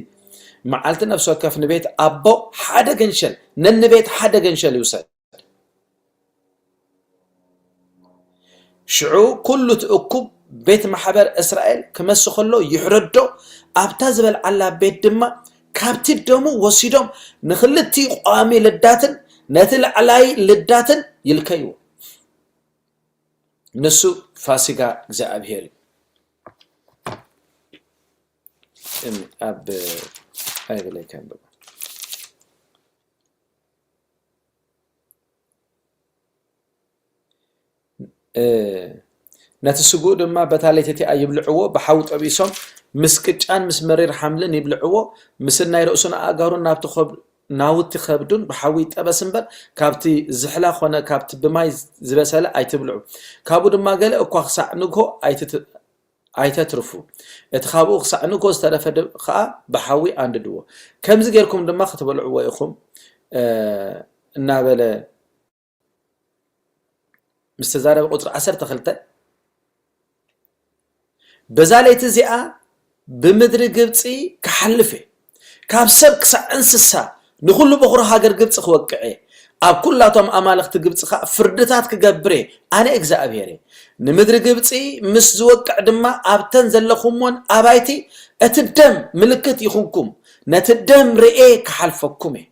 መዓልቲ ነፍሲ ወከፍ ንቤት ኣቦ ሓደ ገንሸል፣ ነንቤት ሓደ ገንሸል ይውሰድ። ሽዑ ኩሉ እቲ እኩብ ቤት ማሕበር እስራኤል ክመሲ ከሎ ይሕረዶ፣ ኣብታ ዝበልዓላ ቤት ድማ ካብቲ ደሙ ወሲዶም ንኽልቲኡ ቀዋሚ ልዳትን ነቲ ላዕላይ ልዳትን ይልከይዎ። ንሱ ፋሲጋ እግዚኣብሔር እዩ። እም፣ ኣብ ኣይበለይ ከንብቦ። እ፣ ነቲ ስግኡ ድማ በታ ለይቲ እቲኣ ይብልዕዎ፣ ብሓዊ ጠቢሶም ምስ ቅጫን ምስ መሪር ሓምልን ይብልዕዎ፣ ምስናይ ርእሱን ኣእጋሩን ናብቲ ኸብ-፣ ናውቲ ኸብዱን ብሓዊ ይጠበስ እምበር፣ ካብቲ ዝሕላ ኾነ ካብቲ ብማይ ዝበሰለ ኣይትብልዑ። ካብኡ ድማ ገለ እኳ ክሳዕ ንግሆ ኣይትት-፣ ኣይተትርፉ። እቲ ካብኡ ክሳዕ ንግሆ ዝተረፈ ድ-፣ ኸኣ ብሓዊ ኣንድድዎ። ከምዚ ጌርኩም ድማ ክትበልዕዎ ኢኹም፣ እ፣ እናበለ ምስ ተዛረበ፣ ቁጽሪ ዓሰርተ ክልተ፣ በዛ ለይቲ እዚኣ ብምድሪ ግብጺ ክሓልፍ እየ፣ ካብ ሰብ ክሳዕ እንስሳ ንኹሉ በኹሪ ሃገር ግብጺ ክወቅዕ እየ፣ ኣብ ኩላቶም ኣማልኽቲ ግብጺ ኸኣ ፍርድታት ክገብር እየ፣ ኣነ እግዚኣብሄር እየ። ንምድሪ ግብጺ ምስ ዝወቅዕ ድማ ኣብተን ዘለኹሞን ኣባይቲ እቲ ደም ምልክት ይኹንኩም፣ ነቲ ደም ርእየ ክሓልፈኩም እየ።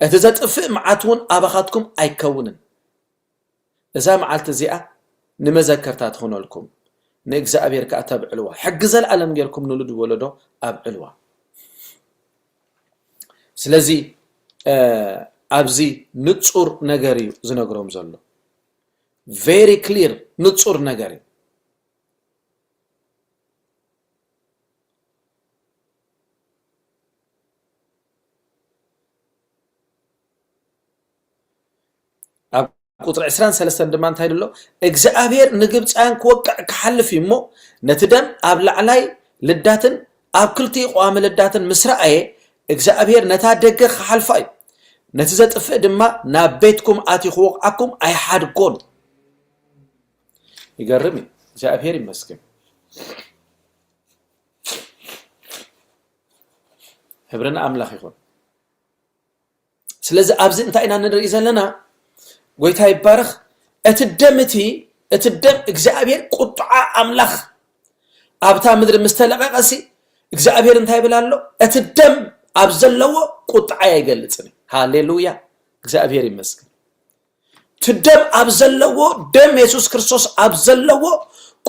እቲ ዘጥፍእ መዓት እውን ኣባኻትኩም ኣይከውንን። እዛ መዓልቲ እዚኣ ንመዘከርታ ትኹነልኩም፣ ንእግዚኣብሔር ከኣ ተብዕልዋ። ሕጊ ዘለኣለም ጌርኩም ንውሉድ ወለዶ ኣብዕልዋ። ስለዚ፣ እ፣ ኣብዚ ንጹር ነገር እዩ ዝነግሮም ዘሎ። ቨሪ ክሊር፣ ንጹር ነገር እዩ። ኣብ ቁጽሪ ዕስራን ሰለስተን ድማ እንታይ ኣሎ? እግዚኣብሔር ንግብጻውያን ክወቅዕ ክሓልፍ እዩ እሞ፣ ነቲ ደም ኣብ ላዕላይ ልዳትን ኣብ ክልቲኡ ቀዋሚ ልዳትን ምስ ረኣየ፣ እግዚኣብሔር ነታ ደገ ክሓልፋ እዩ። ነቲ ዘጥፍእ ድማ ናብ ቤትኩም ኣትዩ ክወቕዓኩም ኣይሓድጎን። ይገርም እዩ። እግዚኣብሔር ይመስገን። ክብሪ ንኣምላኽ ይኹን። ስለዚ ኣብዚ እንታይ ኢና ንርኢ ዘለና? ጎይታ ይባረኽ። እቲ ደም እቲ፣ እቲ ደም እግዚኣብሔር ቁጥዓ ኣምላኽ ኣብታ ምድሪ ምስ ተለቐቐሲ እግዚኣብሔር እንታይ ይብል ኣሎ? እቲ ደም ኣብ ዘለዎ ቁጥዓይ ኣይገልጽን እዩ። ሃሌሉያ፣ እግዚኣብሔር ይመስገን። እቲ ደም ኣብ ዘለዎ፣ ደም የሱስ ክርስቶስ ኣብ ዘለዎ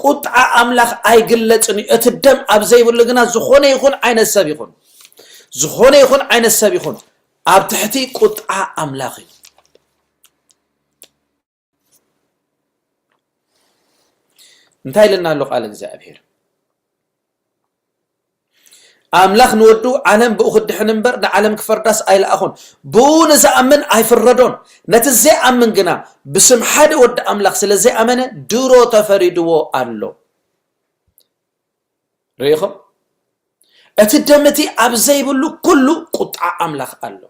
ቁጥዓ ኣምላኽ ኣይግለጽን እዩ። እቲ ደም ኣብ ዘይብሉ ግና ዝኾነ ይኹን ዓይነት ሰብ ይኹን፣ ዝኾነ ይኹን ዓይነት ሰብ ይኹን ኣብ ትሕቲ ቁጥዓ ኣምላኽ እዩ። እንታይ ኢልና ኣሎ ቃል እግዚኣብሔር? ኣምላኽ ንወዱ ዓለም ብኡ ክድሕን እምበር ንዓለም ክፈርዳስ ኣይለኣኹን። ብኡ ንዝኣምን ኣይፍረዶን። ነቲ ዘይኣምን ግና ብስም ሓደ ወዲ ኣምላኽ ስለ ዘይኣመነ ድሮ ተፈሪድዎ ኣሎ። ርኢኹም? እቲ ደም እቲ ኣብ ዘይብሉ ኩሉ ቁጥዓ ኣምላኽ ኣሎ።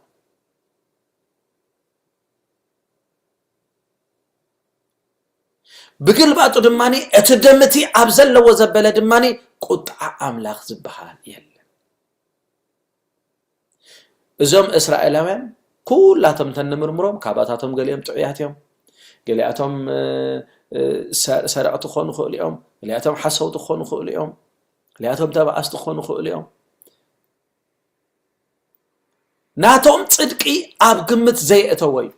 ብግልባጡ ድማ እቲ ደም እቲ ኣብ ዘለዎ ዘበለ ድማ ቁጥዓ ኣምላኽ ዝበሃል የለን። እዞም እስራኤላውያን ኩላቶም እንተንምርምሮም ካባታቶም ገሊኦም ጥዑያት እዮም፣ ገሊኣቶም፣ እ፣ እ፣ ሰ-፣ ሰረቕቲ ክኾኑ ይኽእሉ እዮም፣ ገሊኣቶም ሓሰውቲ ክኾኑ ይኽእሉ እዮም፣ ገሊኣቶም ተባኣስቲ ክኾኑ ይኽእሉ እዮም። ናቶም ጽድቂ ኣብ ግምት ዘየእተወ እዩ።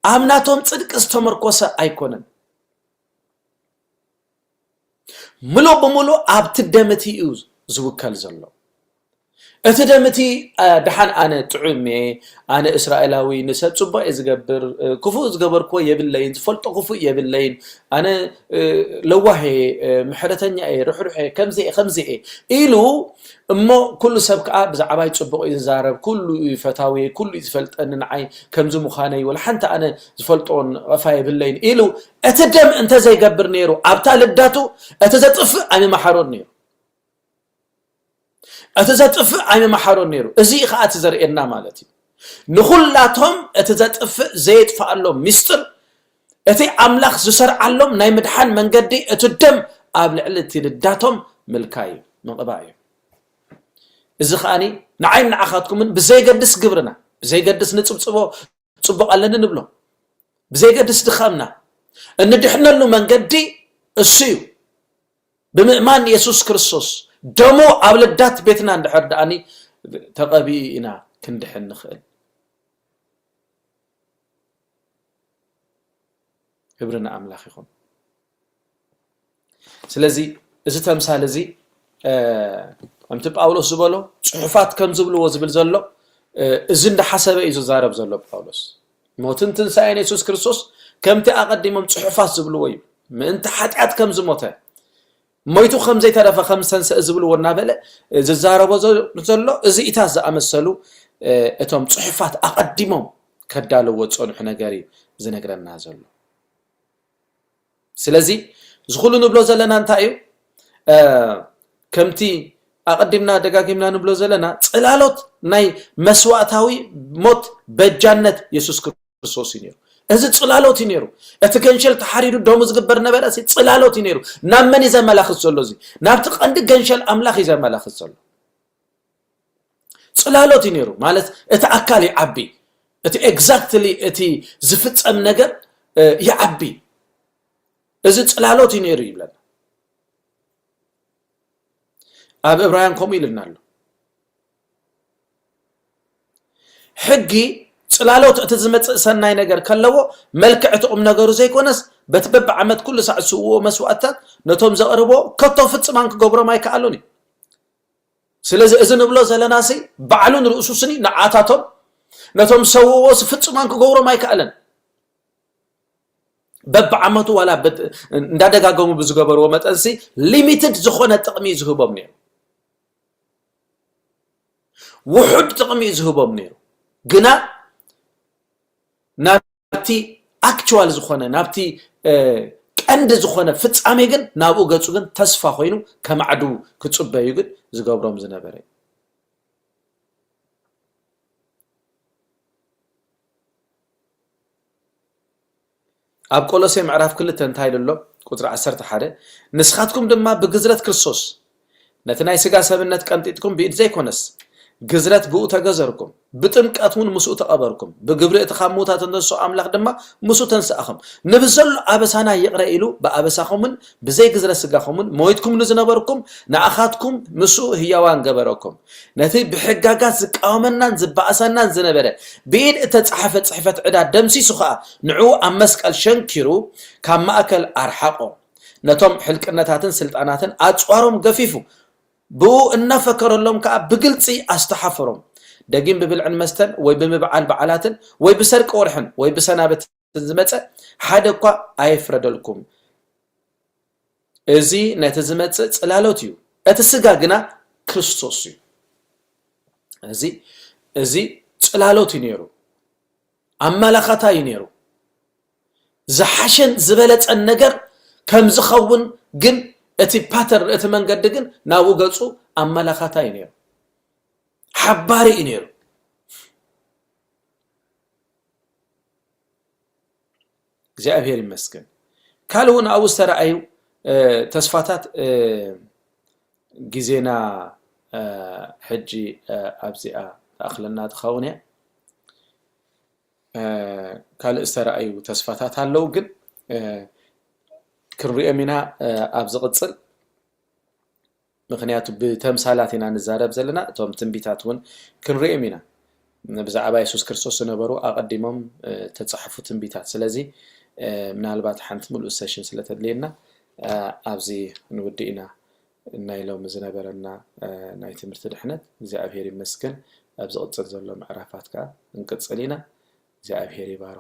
ኣብ ናቶም ጽድቂ ዝተመርኮሰ ኣይኮነን። ምሉእ ብምሉእ ኣብቲ ደም እቲ እዩ ዝውከል ዘሎ። እቲ ደም እቲ፣ አ፣ ደሓን ኣነ ጥዑም እየ፣ ኣነ እስራኤላዊ፣ ንሰብ ጽቡቕ እየ ዝገብር፣ እ፣ ክፉእ ዝገበርክዎ የብለይን፣ ዝፈልጦ ክፉእ የብለይን፣ ኣነ፣ እ፣ ለዋህ እየ፣ እ፣ ምሕረተኛ እየ፣ ርሕሩሕ እየ፣ ከምዚ እየ፣ ከምዚ እየ ኢሉ፣ እሞ ኩሉ ሰብ ከኣ ብዛዕባይ ጽቡቕ እዩ ዝዛረብ፣ ኩሉ እዩ ፈታዊ፣ ኩሉ እዩ ዝፈልጠኒ፣ ንዓይ ከምዚ ምዃነይ ወላ ሓንቲ ኣነ ዝፈልጦ ነቐፋ የብለይን ኢሉ፣ እቲ ደም እንተ ዘይገብር ነይሩ፣ ኣብታ ልዳቱ እቲ ዘጥፍእ ኣይምመሓሮን ነይሩ። እቲ ዘጥፍእ ኣይምመሓሮን ነይሩ። እዚ እዩ ኸኣ እቲ ዘርእየና ማለት እዩ። ንኹላቶም እቲ ዘጥፍእ ዘየጥፍኣሎም ምስጢር፣ እቲ ኣምላኽ ዝሰርዓሎም ናይ ምድሓን መንገዲ፣ እቲ ደም ኣብ ልዕሊ እቲ ልዳቶም ምልካይ እዩ፣ ምቕባእ እዩ። እዚ ኸኣኒ ንዓይን ንዓኻትኩምን ብዘየገድስ ግብርና፣ ብዘየገድስ ንጽብጽቦ፣ ጽቡቕ ኣለኒ ንብሎ፣ ብዘይገድስ ድኻምና፣ እንድሕነሉ መንገዲ እሱ እዩ። ብምእማን የሱስ ክርስቶስ ደሙ ኣብ ልዳት ቤትና እንድሕር ደኣኒ ተቐቢኡ ኢና ክንድሕን ንኽእል። ክብሪ ንኣምላኽ ይኹን። ስለዚ እዚ ተምሳል እዚ፣ እ፣ ከምቲ ጳውሎስ ዝበሎ፣ ጽሑፋት ከም ዝብልዎ ዝብል ዘሎ፣ እ፣ እዚ እንዳሓሰበ እዩ ዝዛረብ ዘሎ ጳውሎስ። ሞትን ትንሳኤን የሱስ ክርስቶስ ከምቲ ኣቐዲሞም ጽሑፋት ዝብልዎ እዩ። ምእንቲ ሓጢኣት ከም ዝሞተ፣ ሞይቱ ከም ዘይተረፈ፣ ከም ዝተንሰእ ዝብልዎ እናበለ ዝዛረቦ ዘ-፣ ዘሎ፣ እዚኢታት ዝኣመሰሉ፣ እ፣ እቶም ጽሑፋት ኣቐዲሞም ከዳልዎ ዝጸንሑ ነገር እዩ ዝነግረና ዘሎ። ስለዚ፣ እዚ ኩሉ ንብሎ ዘለና እንታይ እዩ? እ፣ ከምቲ ኣቐዲምና ደጋጊምና ንብሎ ዘለና፣ ጽላሎት ናይ መስዋእታዊ ሞት በጃነት የሱስ ክርስቶስ እዩ ነይሩ። እዚ ጽላሎት እዩ ነይሩ። እቲ ገንሸል ተሓሪዱ ደሙ ዝግበር ነበረ፣ እዚ ጽላሎት እዩ ነይሩ። ናብ መን እዩ ዘመላኽት ዘሎ እዚ? ናብቲ ቀንዲ ገንሸል ኣምላኽ እዩ ዘመላኽት ዘሎ። ጽላሎት እዩ ነይሩ። ማለት፣ እቲ ኣካል ይዓቢ። እቲ ኤግዛክትሊ እቲ ዝፍጸም ነገር፣ እ፣ ይዓቢ። እዚ ጽላሎት እዩ ነይሩ ይብለና። ኣብ ዕብራውያን ከምኡ ኢሉና ኣሎ። ሕጊ ጽላሎት እቲ ዝመጽእ ሰናይ ነገር ከለዎ፣ መልክዕ እቲ ቁም ነገሩ ዘይኮነስ፣ በቲ በብዓመት ኩሉ ሳዕ ዝስውዎ መስዋእትታት ነቶም ዘቕርቦ ከቶ ፍጽማን ክገብሮም ኣይከኣሉን እዩ። ስለዚ እዚ ንብሎ ዘለናሲ ባዕሉን ርእሱ ስኒ ንዓታቶም ነቶም ሰውዎስ ፍጹማን ክገብሮም ኣይከኣለን። በብዓመቱ ዋላ በ-፣ እንዳደጋገሙ ብዝገበርዎ መጠንሲ ሊሚትድ ዝኾነ ጥቕሚ እዩ ዝህቦም ነይሩ። ውሑድ ጥቕሚ እዩ ዝህቦም ነይሩ። ግና ናብቲ ኣክቹዋል ዝኾነ፣ ናብቲ፣ እ፣ ቀንዲ ዝኾነ ፍጻሜ ግን፣ ናብኡ ገጹ ግን ተስፋ ኮይኑ ከማዕድዉ ክጽበዩ ግን ዝገብሮም ዝነበረ እዩ። ኣብ ቆሎሴ ምዕራፍ ክልተ እንታይ ኢሉ ኣሎ? ቁጽሪ ዓሰርተ ሓደ፣ "ንስኻትኩም ድማ ብግዝረት ክርስቶስ ነቲ ናይ ስጋ ሰብነት ቀንጢጥኩም፣ ብኢድ ዘይኮነስ ግዝረት ብኡ ተገዘርኩም፣ ብጥምቀት እውን ምስኡ ተቐበርኩም፣ ብግብሪ እቲ ካብ ምዉታት እተንስኦ ኣምላኽ ድማ ምስኡ ተንስኣኹም። ንብዘሎ ኣበሳና ይቕረ ኢሉ ብኣበሳኹምን ብዘይ ግዝረት ስጋኹምን ሞይትኩም ንዝነበርኩም ንኣኻትኩም ምስኡ ህያዋን ገበረኩም። ነቲ ብሕጋጋት ዝቃወመናን ዝበኣሰናን ዝነበረ ብኢድ እተጻሕፈ ጽሕፈት ዕዳ ደምሲሱ ኸኣ ንዕኡ ኣብ መስቀል ሸንኪሩ ካብ ማእከል ኣርሓቖ። ነቶም ሕልቅነታትን ስልጣናትን ኣጽዋሮም ገፊፉ ብኡ እናፈከረሎም ከኣ ብግልጺ ኣስተሓፈሮም። ደጊም ብብልዕን መስተን ወይ ብምብዓል በዓላትን ወይ ብሰርቂ ወርሕን ወይ ብሰናበት ዝመጸ ሓደ እኳ ኣይፍረደልኩም። እዚ ነቲ ዝመጽእ ጽላሎት እዩ፣ እቲ ስጋ ግና ክርስቶስ እዩ።" እዚ፣ እዚ ጽላሎት እዩ ነይሩ፣ ኣመላኻታ እዩ ነይሩ። ዝሓሸን ዝበለጸን ነገር ከም ዝኸውን ግን እቲ ፓተርን፣ እቲ መንገዲ ግን ናብኡ ገጹ ኣመላኻታ እዩ ነይሩ፣ ሓባሪ እዩ ነይሩ። እግዚኣብሔር ይመስገን። ካልእ እውን ኣብኡ ዝተረኣዩ፣ እ፣ ተስፋታት፣ እ፣ ግዜና፣ እ፣ ሕጂ፣ እ፣ ኣብዚኣ ትኣኽለና ትኸውን እያ። እ፣ ካልእ ዝተረኣዩ ተስፋታት ኣለዉ፣ ግን፣ እ፣ ክንሪኦም ኢና፣ እ፣ ኣብ ዝቕጽል። ምኽንያቱ ብተምሳላት ኢና ንዛረብ ዘለና፣ እቶም ትንቢታት እውን ክንሪኦም ኢና። ብዛዕባ የሱስ ክርስቶስ ዝነበሩ ኣቐዲሞም፣ እ፣ ተጻሕፉ ትንቢታት። ስለዚ፣ እ፣ ምናልባት ሓንቲ ምሉእ ሰሽን ስለ ተድልየና፣ እ፣ ኣብዚ ንውድእ ኢና። ናይ ሎሚ ዝነበረና፣ እ፣ ናይ ትምህርቲ ድሕነት እግዚኣብሔር ይመስገን። ኣብ ዝቕጽል ዘሎ ምዕራፋት ከኣ እንቅጽል ኢና። እግዚኣብሔር ይባርኩም።